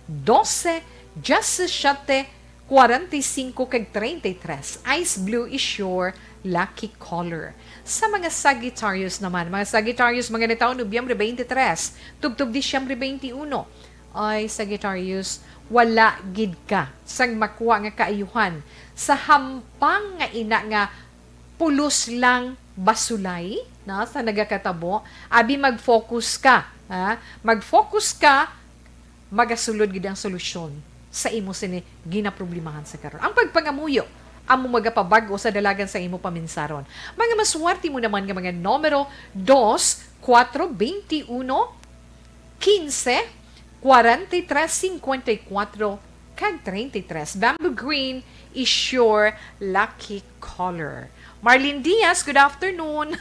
dose, diyasisiyete, kwarenta y singko, kag treinta y tres. Ice blue is your lucky color. Sa mga Sagittarius naman, mga Sagittarius, mga natawo Nobyembre twenty-three, tubtob Disyembre twenty-one. Ay, Sagittarius, wala gid ka sang makuha nga kaayuhan sa hampang nga ina nga pulos lang basulay, na, sa nagakatabo. Abi, mag-focus ka, ha? Mag-focus ka, magasulod gid ang solusyon sa imo sini ginaproblemahan sa karon. Ang pagpangamuyo amo magapabag-o sa dalagan sa imo paminsaron. Mga maswerte mo naman nga mga numero, dos, kuwatro, bente uno, kinse, kwarenta y tres, singkwenta y kuwatro, kag treinta y tres. Bamboo green is your lucky color. Marlene Diaz, good afternoon.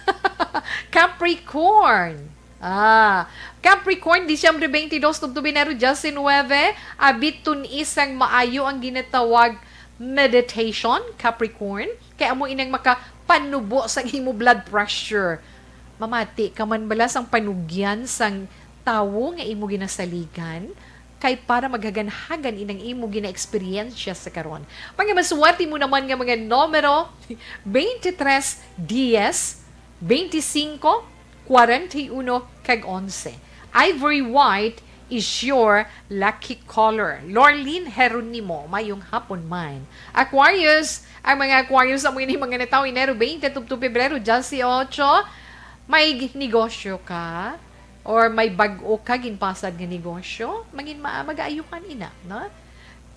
Capricorn. Ah, Capricorn, Disyembre twenty-two, tubtob Enero diecinuebe, abi, tun-i sang maayo ang ginatawag meditation, Capricorn, kay amo inang makapanubo sang imo blood pressure. Mamati ka man bala sang panugyan sang tawo nga imo ginasaligan, kay para maghaganhagan inang imo gina-eksperyensya sa karon. Mga maswerte mo naman nga mga numero, twenty-three, diez, twenty-cinco, kwarenta y uno, kag onse. Ivory white is your lucky color. Lorlene Jeronimo, mayong hapon man. Aquarius, ang mga Aquarius amo ini mga natawo Enero twenty tubtob Pebrero dieciocho, may negosyo ka or may bag-o ka ginpasad nga negosyo, mangin ma-, mag-aayuhan ina, no?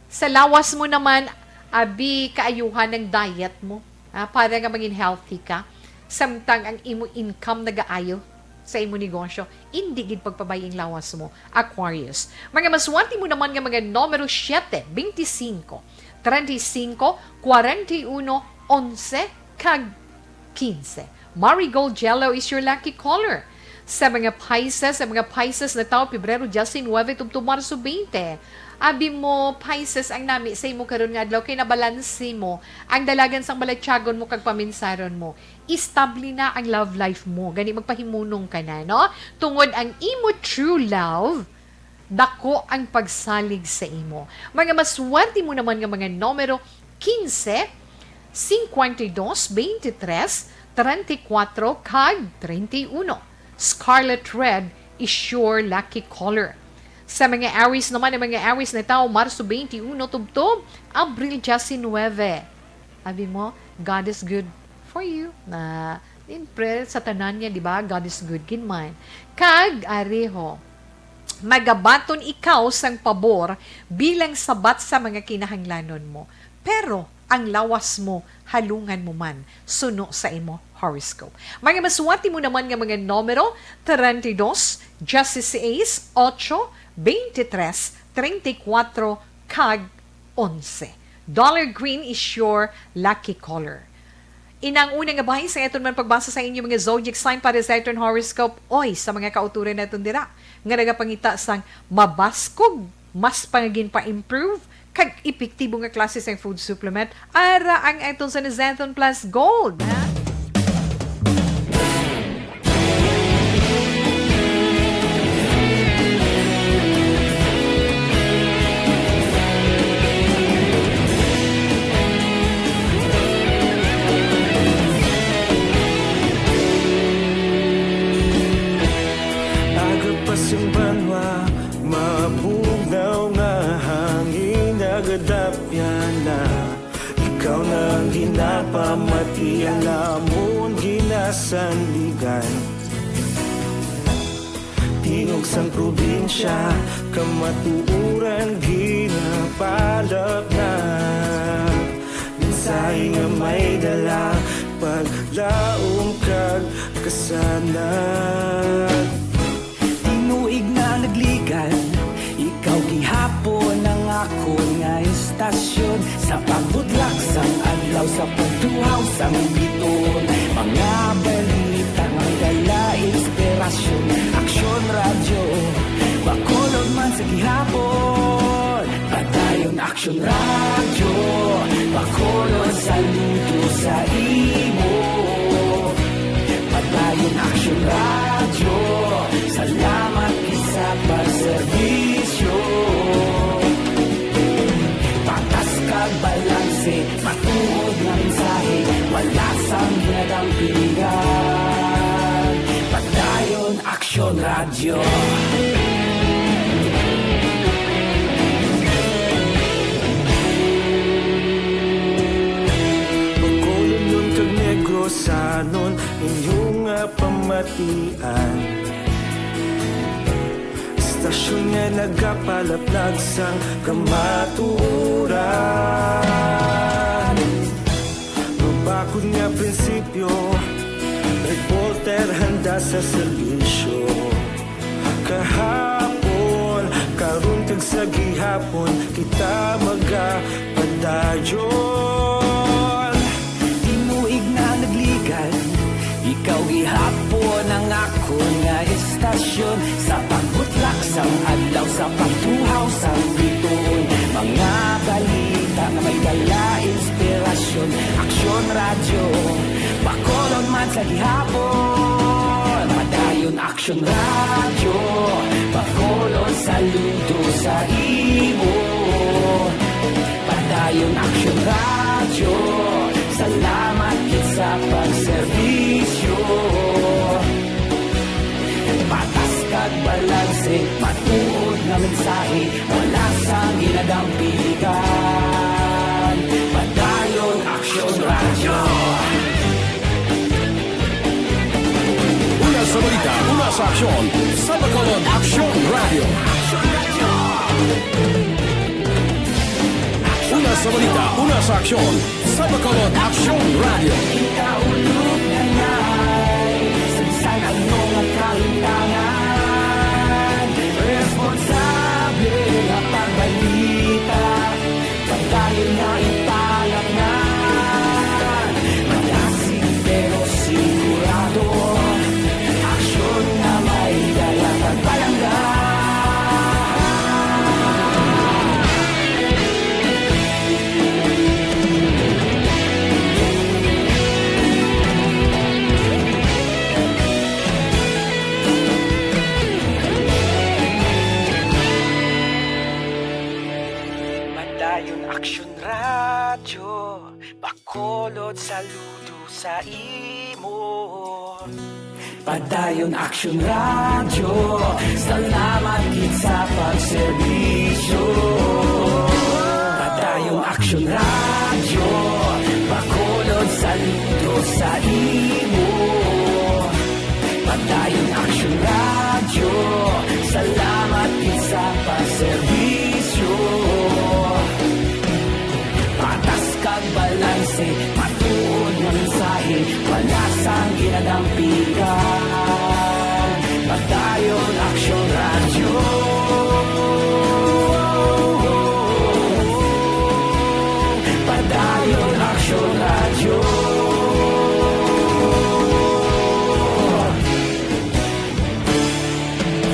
Sa lawas mo naman, abi, kaayuhan ang diet mo, ah, para nga mangin healthy ka. Samtang ang imo income nagaayo sa imo negosyo, indi gid pagpabay-i ang lawas mo, Aquarius. Mga maswerte mo naman nga mga numero, siete, veinticinco, treinta y cinco, kwarenta y uno, onse, kag quince. Marigold yellow is your lucky color. Sa mga Pisces, sa mga Pisces natawo Pebrero diecinuebe tubtob Marso twenty. Abi mo, Pisces, ang nami sa imo karon nga adlaw kay nabalanse mo ang dalagan sang balatyagon mo kag paminsaron mo. Estable na ang love life mo. Gani magpahimunong ka na, no? Tungod ang imo true love, dako ang pagsalig sa imo. Mga maswerte mo naman nga mga numero, quince, cincuenta y dos, veintitrés, treinta y cuatro, kag treinta y uno. Scarlet red is your lucky color. Sa mga Aries naman, ang mga Aries natawo Marso twenty-one tubtob Abril diecinuebe. Abi mo, God is good for you. Na, siyempre, sa tanan niya, di ba? God is good gid man. Kag, ari ho, magabaton ikaw sang pabor bilang sabat sa mga kinahanglanon mo. Pero ang lawas mo, halungan mo man suno sa imo horoscope. Mga maswerte mo naman nga mga numero, treinta y dos, dieciséis, ocho, veintitrés, treinta y cuatro, kag onse. Dollar green is your lucky color. Inang una nga bahin sa aton man pagbasa sa inyo mga zodiac sign para sa aton horoscope, oy, sa mga kauturan naton dira nga nagapangita sang mabaskog, mas pangagin pa improve, kag epektibo nga klase sang food supplement, ara ang aton sa Zenthone Plus Gold, ha? Aga pa sing banwa, sandigan. Tingog sang probinsya, kamatuoran ginapalapnag. Mensahe nga may dala, paglaom kag kasanag. Tinuig nga nagligan, ikaw gihapon ang akon nga istasyon. Sa pagbutlak sang adlaw, sa pagtuhaw sang bituon, mga balita nga may dala inspirasyon. Aksyon Radyo, Bacolod man sa gihapon. Padayon Aksyon Radyo, Bacolod saludo sa imo. Padayon Aksyon Radyo, salamat gid sa pagserbisyo. Patas kag balanse, matuod nga mensahe, wala sang ginadampigan. Padayon Aksyon Radyo. Bacolodnon kag Negrosanon, inyo nga pamatian. Istasyon nga nagapalapnag sang kamatuoran. Mabakod nga prinsipyo, reporter handa sa serbisyo. Kahapon, karon kag sa gihapon, kita magapadayon. Tinuig nga nagligan, ikaw gihapon ang akon nga istasyon. Sa pagbutlak sang adlaw, sa pagtuhaw sang bituon, mga balita nga may dala inspirasyon. Aksyon Radyo, Bacolod man sa gihapon. Padayon Aksyon Radyo, Bacolod saludo sa imo. Padayon Aksyon Radyo, salamat gid sa pagserbisyo. Patas kag balanse, matuod nga mensahe, wala sang ginadampigan. Padayon Aksyon Radyo. Una sa balita, una sa aksyon, sa Bacolod Aksyon Radyo. Una sa balita, una sa aksyon, sa Bacolod Aksyon Radyo. Kita ulog na ngay, sa bisan ano nga kahimtangan, responsable nga pagbalita, padayon nga ipalapngan. Madasig pero sigurado, aksyon nga may dala pagpalangga. Padayon Aksyon Radyo, Bacolod saludo sa imo. Padayon Aksyon Radyo, salamat gid sa pagserbisyo. Padayon Aksyon Radyo, Bacolod saludo sa imo. Padayon Aksyon Radyo, salamat gid sa pagserbisyo. Patas kag balanse, matuod nga mensahe, wala sang ginadampigan. Padayon Aksyon Radyo. Padayon Aksyon Radyo.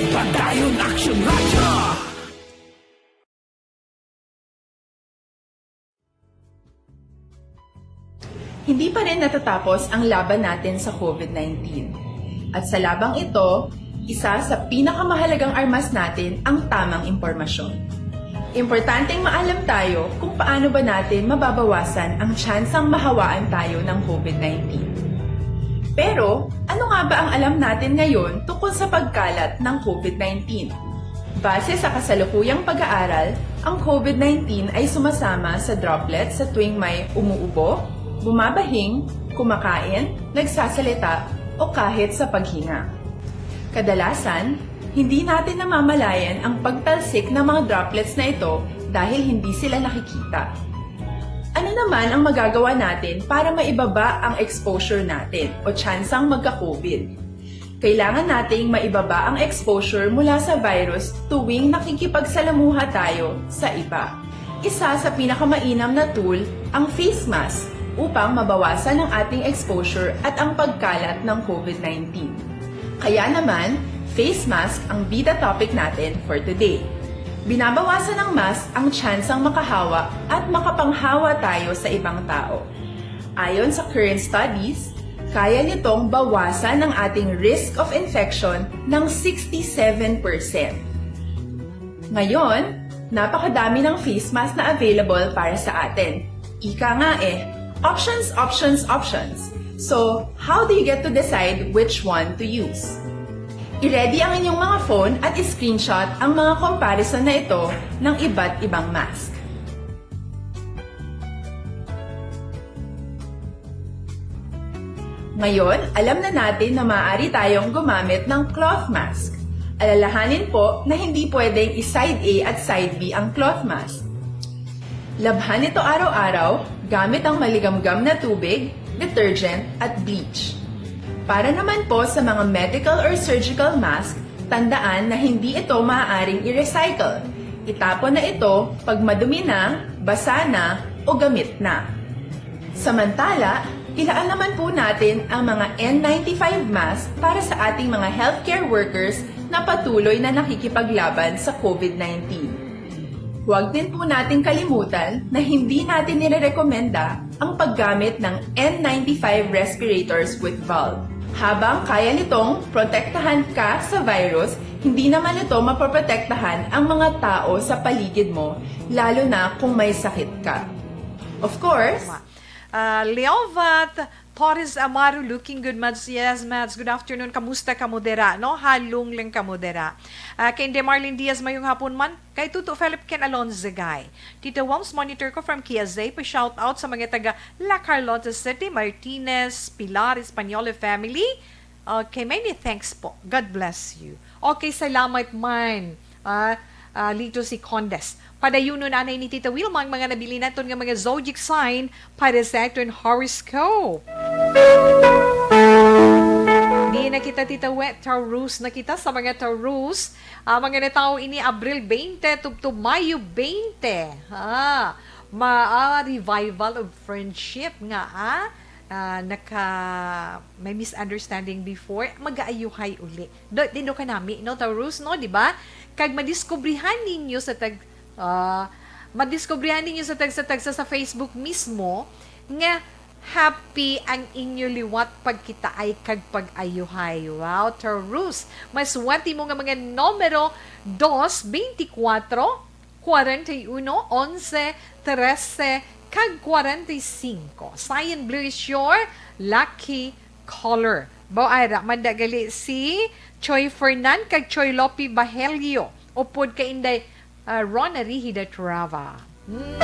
Padayon Aksyon Radyo. Hindi pa rin natatapos ang laban natin sa COVID nineteen. At sa labang ito, isa sa pinakamahalagang armas natin ang tamang impormasyon. Importanteng maalam tayo kung paano ba natin mababawasan ang tsansang mahawaan tayo ng COVID nineteen. Pero, ano nga ba ang alam natin ngayon tungkol sa pagkalat ng COVID nineteen? Base sa kasalukuyang pag-aaral, ang COVID nineteen ay sumasama sa droplets sa tuwing may umuubo, bumabahing, kumakain, nagsasalita, o kahit sa paghinga. Kadalasan, hindi natin namamalayan ang pagtalsik ng mga droplets na ito dahil hindi sila nakikita. Ano naman ang magagawa natin para maibaba ang exposure natin o tsansang magka-COVID? Kailangan nating maibaba ang exposure mula sa virus tuwing nakikipagsalamuha tayo sa iba. Isa sa pinakamainam na tool ang face mask upang mabawasan ang ating exposure at ang pagkalat ng COVID nineteen. Kaya naman, face mask ang bida topic natin for today. Binabawasan ng mask ang tsansang makahawa at makapanghawa tayo sa ibang tao. Ayon sa current studies, kaya nitong bawasan ang ating risk of infection ng sixty-seven percent. Ngayon, napakadami ng face mask na available para sa atin. Ika nga eh, options, options, options. So, how do you get to decide which one to use? I-ready ang inyong mga phone at i-screenshot ang mga comparison na ito ng iba't ibang mask. Ngayon, alam na natin na maaari tayong gumamit ng cloth mask. Alalahanin po na hindi pwedeng i-side A at side B ang cloth mask. Labhan ito araw-araw gamit ang maligamgam na tubig, detergent, at bleach. Para naman po sa mga medical or surgical mask, tandaan na hindi ito maaaring i-recycle. Itapon na ito pag madumi na, basa na, o gamit na. Samantala, ilaan naman po natin ang mga N ninety-five mask para sa ating mga healthcare workers na patuloy na nakikipaglaban sa COVID nineteen. Huwag din po nating kalimutan na hindi natin nirerekomenda ang paggamit ng N ninety-five respirators with valve. Habang kaya nitong protektahan ka sa virus, hindi naman ito mapoprotektahan ang mga tao sa paligid mo, lalo na kung may sakit ka. Of course, Tama. Ah, Leovat Torres Amaro, looking good, Mads. Yes, Mads. Good afternoon. Kamusta kamo dira, no? Halong lang kamo dira. Ah, kay Inde Marlene Diaz, mayong hapon man. Kay Tuto Philip Ken Alonzagay. Tita Wams, monitor ko from Kiazay. Pa-shout out sa mga taga La Carlota City, Martinez, Pilar, Española family. Okay, many thanks po. God bless you. Okay, salamat man. Ah, ah, Lito si Condes. Padayunon anay ni Tita Wilma ang mga nabili naton nga mga zodiac sign para sa aton horoscope. Di na kita, Tita Wet, Taurus na kita sa mga Taurus. Ah, mga natawo ini Abril twenty tubtob Mayo twenty. Ah, ma-, ah, revival of friendship nga, ah, ah, naka, may misunderstanding before, mag-aayuhay uli. Do, tindo ka nami, no, Taurus, no, di ba? Kag madiskubrihan ninyo sa tag, ah, madiskubrihan ninyo sa tagsa-tagsa sa Facebook mismo nga happy ang inyo liwat pagkitaay kag pag-ayuhay. Wow, Taurus! Maswerte mo nga mga numero dos, twenty-four, forty-one, eleven, thirteen, kag forty-five. Cyan Blue is your lucky color. Bao ara, manda gali si Choi Fernan kag Choi Lopi Bahelio. Upod kay Inday, ah, Rona Rihida Trava. Hmm.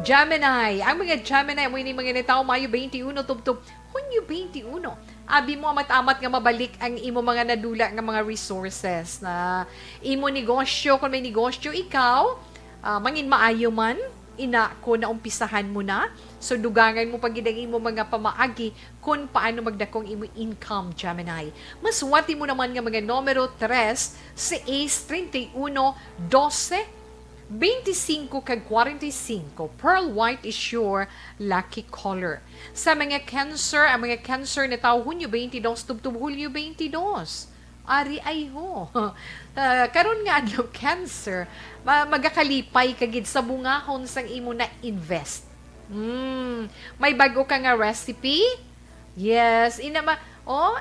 Gemini. Ang mga Gemini, amo ini mga natawo Mayo twenty-one tubtob Hunyo twenty-one. Abi mo amat-amat nga mabalik ang imo mga nadula nga mga resources na imo negosyo. Kung may negosyo ikaw, ah, mangin maayo man, ina ko naumpisahan mo na. So, dugangan mo pa gid ang imo mga pamaagi kung paano magdakong imo income, Gemini. Maswerte mo naman nga mga numero tres, seis, treinta y uno, doce, veinticinco, kag cuarenta y cinco. Pearl white is your lucky color. Sa mga Cancer, ang mga Cancer natawo Hunyo twenty-two tubtob Hulyo twenty-two. Ari ay ho. Ah, karon nga adlaw, Cancer, ma-, magakalipay ka gid sa bungahon sang imo na-invest. Mm, may bag-o ka nga recipe? Yes, ina ma-, oh,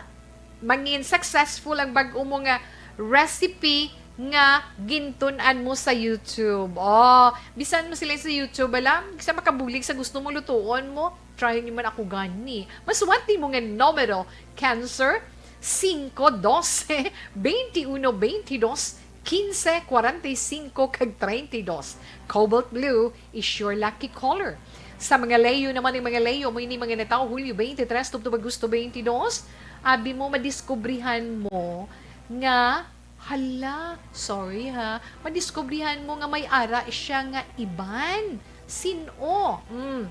mangin successful ang bag-o mo nga recipe nga gintun-an mo sa YouTube. Oh, bisan mo sila sa YouTube, alam, sa makabulig sa gusto mo lutuon mo, try niyo man ako gani. Maswerte mo nga numero, Cancer, cinco, doce, veintiuno, veintidós, quince, cuarenta y cinco, kag treinta y dos. Cobalt Blue is your lucky color. Sa mga Leo naman, ang mga Leo, amo ini mga natawo Hulyo twenty-three tubtob Agosto twenty-two. Abi mo, madiskubrihan mo nga, hala, sorry ha, madiskubrihan mo nga may ara siya nga iban. Sin-o? Mm.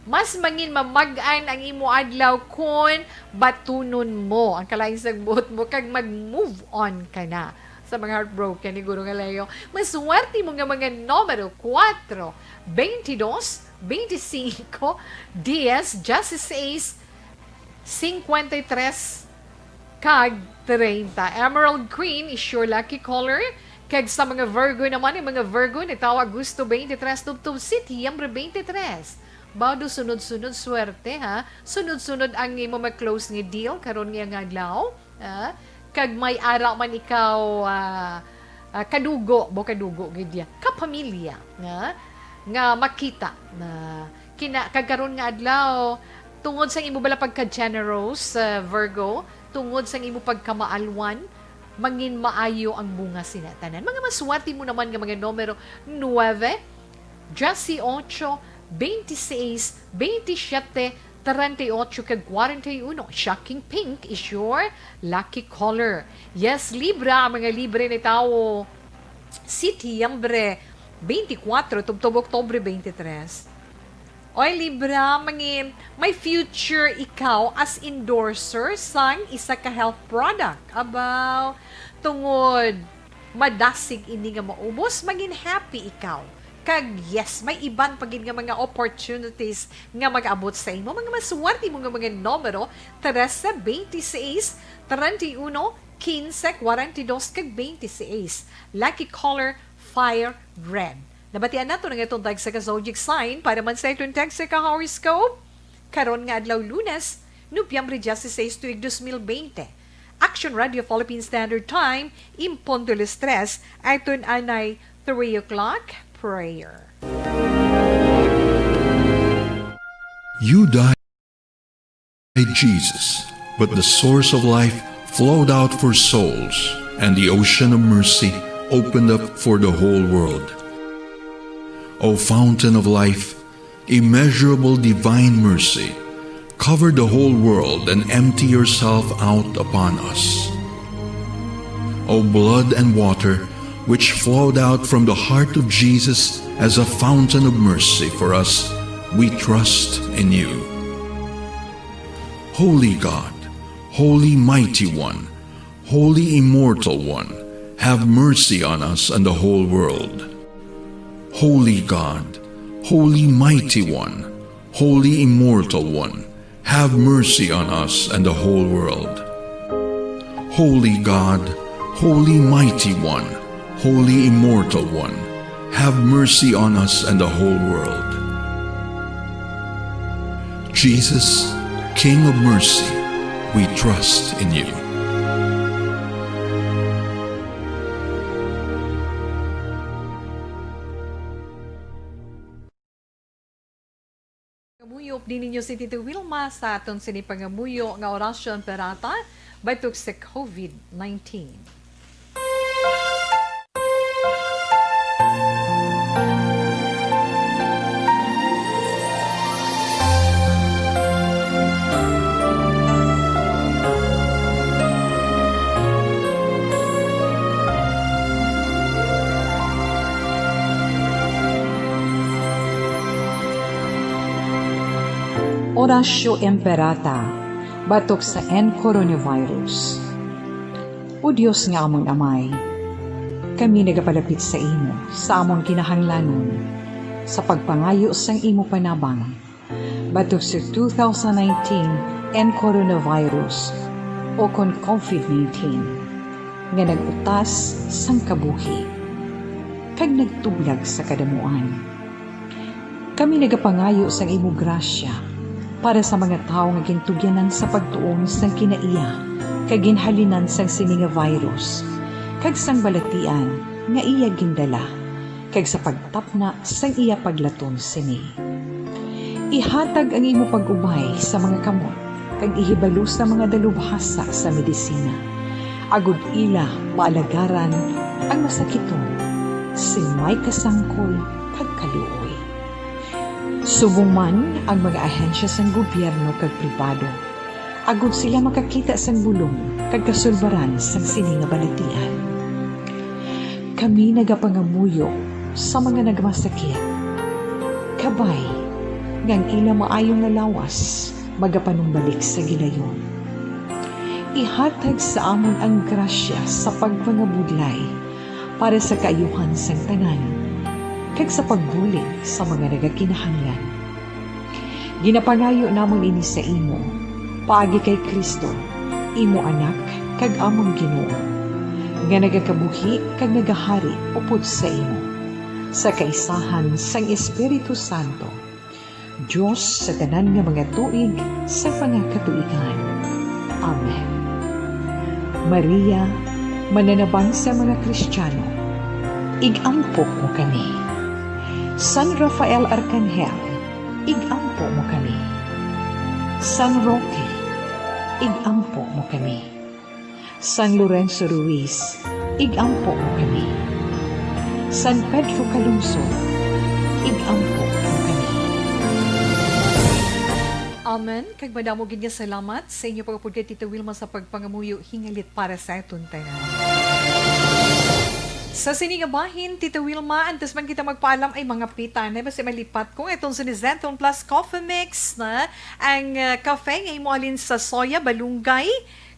Mas mangin mamag-an ang imo adlaw kon batunon mo ang kalain sang buot mo kag mag-move on ka na. Sa mga heartbroken ni Guro nga Leo, maswerte mo nga mga numero kuwatro, twenty-dos, twenty-singko, diyes, diyesiseis, singkwenta y tres, kag treinta. Emerald Green is your lucky color. Kag sa mga Virgo naman, ang mga Virgo natawo Agosto twenty-three tubtob Setyembre twenty-three. Baw do sunod-sunod swerte, ha? Sunod-sunod ang imo ma-close nga deal karon nga, nga adlaw, ha? Kag may ara man ikaw, ah, ah, kadugo, bo kadugo gid ya, kapamilya, nga, nga makita na kina-, kag karon nga adlaw, tungod sa imo bala pagka-generous, ah, Virgo, tungod sa imo pagkamaalwan, mangin maayo ang bunga sina tanan. Mga maswerte mo naman nga mga numero, nuebe, dieciocho, veintiséis, veintisiete, treinta y ocho, kag kwarenta y uno. Shocking pink is your lucky color. Yes, Libra, ang mga Libra natawo Setyembre twenty-four tubtob Oktubre twenty-three. Oy, Libra, mangin, may future ikaw as endorser sang isa ka health product. Abaw, tungod madasig ini nga maubos, mangin happy ikaw. Kag yes, may iban pa gid nga mga opportunities nga mag-abot sa imo. Mga maswerte mo nga mga numero, trese, veintiséis, treinta y uno, quince, cuarenta y dos, kag veintiséis. Lucky color, fire red. Nabatian nato na nga itong tag sa ka zodiac sign para man sa itong tag sa ka horoscope. Karon nga adlaw Lunes, Nobyembre dieciséis, tuig dos mil veinte. Action Radio Philippine Standard Time, imponto alas tres, aton anay three o'clock prayer. You died, Jesus, but the source of life flowed out for souls, and the ocean of mercy opened up for the whole world. O fountain of life, immeasurable divine mercy, cover the whole world and empty yourself out upon us. O blood and water, which flowed out from the heart of Jesus as a fountain of mercy for us, we trust in you. Holy God, Holy Mighty One, Holy Immortal One, have mercy on us and the whole world. Holy God, Holy Mighty One, Holy Immortal One, have mercy on us and the whole world. Holy God, Holy Mighty One, Holy Immortal One, have mercy on us and the whole world. Jesus, King of mercy, we trust in you. Pangamuyo, updi ninyo si Tito Wilma sa aton sini pangamuyo nga Orasyo Imperata batok sa covid nineteen. Orasyo Imperata batok sa N coronavirus. O Dios nga amon Amay, kami nagapalapit sa imo sa amon kinahanglanon sa pagpangayo sang imo panabang batok sa two thousand nineteen N coronavirus, o kon covid nineteen, nga nag-utas sang kabuhi kag nagtublag sa kadamuan. Kami nagapangayo sang imo grasya para sa mga tawo nga gintugyanan sa pagtuon sang kinaiya kag ginhalinan sang sini nga virus kag sang balatian nga iya gindala, kag sa pagtapna sang iya paglaton sini. Ihatag ang imo pag-ubay sa mga kamot, kag ihibalo sa mga dalubhasa sa medisina, agod ila maalagaran ang masakiton sing may kasangkol kag kaluoy. Subong man ang mga ahensya sang gobyerno kag pribado, agod sila makakita sang bulong kag kasulbaran sang sini nga balatian. Kami nagapangamuyo sa mga nagmasakit, kabay nga ang ila maayo nga lawas magapanumbalik sa gilayon. Ihatag sa amon ang grasya sa pagpangabudlay para sa kaayuhan sang tanan, kag sa pagbulig sa mga nagakinahanglan. Ginapangayo namon ini sa imo, paagi kay Cristo, imo Anak kag amon Ginoo, nga nagakabuhi kag nagahari upod sa imo, sa kaisahan sang Espiritu Santo, Dios sa tanan nga mga tuig sa mga katuigan. Amen. Maria, mananabang sa mga Kristiyano, ig-ampo mo kami. San Rafael Arcangel, ig-ampo mo kami. San Roque, ig-ampo mo kami. San Lorenzo Ruiz, ig-ampo mo kami. San Pedro Calungsod, ig-ampo mo kami. Amen. Kag madamo gid nga salamat sa inyo pagpugay, Tita Wilma, sa pagpangamuyo hingalit para sa aton tanan. Sa sini nga bahin, Tita Wilma, antes man kita magpaalam, ay mga pita na basi malipat ko nga itong sa ni Zenton Plus Coffee Mix na ang, ah, kafe nga imo halin sa soya, balunggay,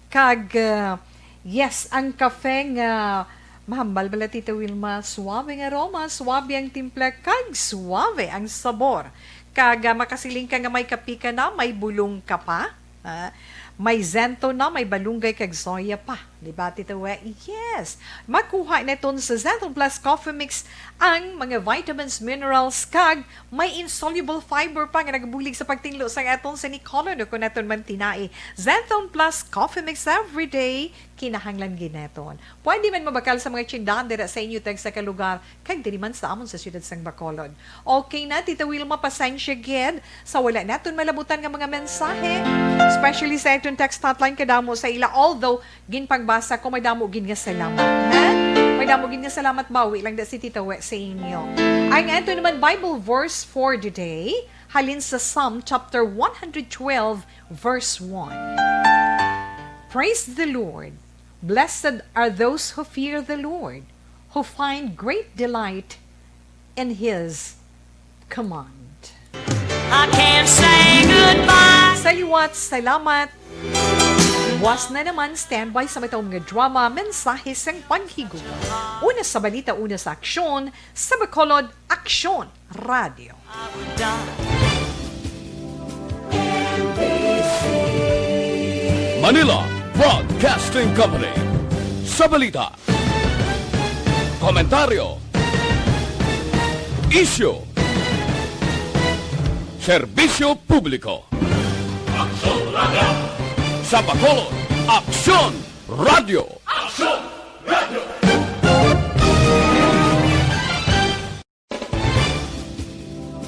kag, ah, yes, ang kafe nga mahambal bala, Tita Wilma, suabe ang aroma, suabe ang timpla, kag suabe ang sabor. Kag, ah, makasiling ka nga may kape ka na, may bulong ka pa, ah, may Zenton na, may balunggay kag soya pa. Di ba, Tita We? Yes! Makuha naton sa Zenton Plus Coffee Mix ang mga vitamins, minerals, kag may insoluble fiber pa nga nagabulig sa pagtinlo sang aton sa ni colon o kon aton man tinai. Zenton Plus Coffee Mix everyday, kinahanglan gid naton. Pwede man mabakal sa mga tindahan dira sa inyo tagsa ka lugar, kag diri man sa amon sa siyudad sang Bacolod. Okay na, Tita Wilma, pasensya gid sa wala naton malabutan nga mga mensahe, especially sa aton text hotline, kadamo sa ila. Although, ginpagbasa ko, madamo gid nga salamat, ha? Madamo gid nga salamat, bawi lang da si Tita We sa inyo. Ang aton naman Bible verse for the day, halin sa Psalm chapter one hundred twelve, verse one. Praise the Lord. Blessed are those who fear the Lord, who find great delight in His command. I can't say goodbye. Sa liwat, salamat. Buwas na naman, standby sa matahom nga drama, mensahe sang paghigugma. Una sa balita, una sa aksyon, sa Bacolod, Aksyon Radio. Manila Broadcasting Company. Sa balita, komentaryo, isyu, serbisyo publiko. Aksyon Radio. Sa Bacolod, Aksyon Radio. Aksyon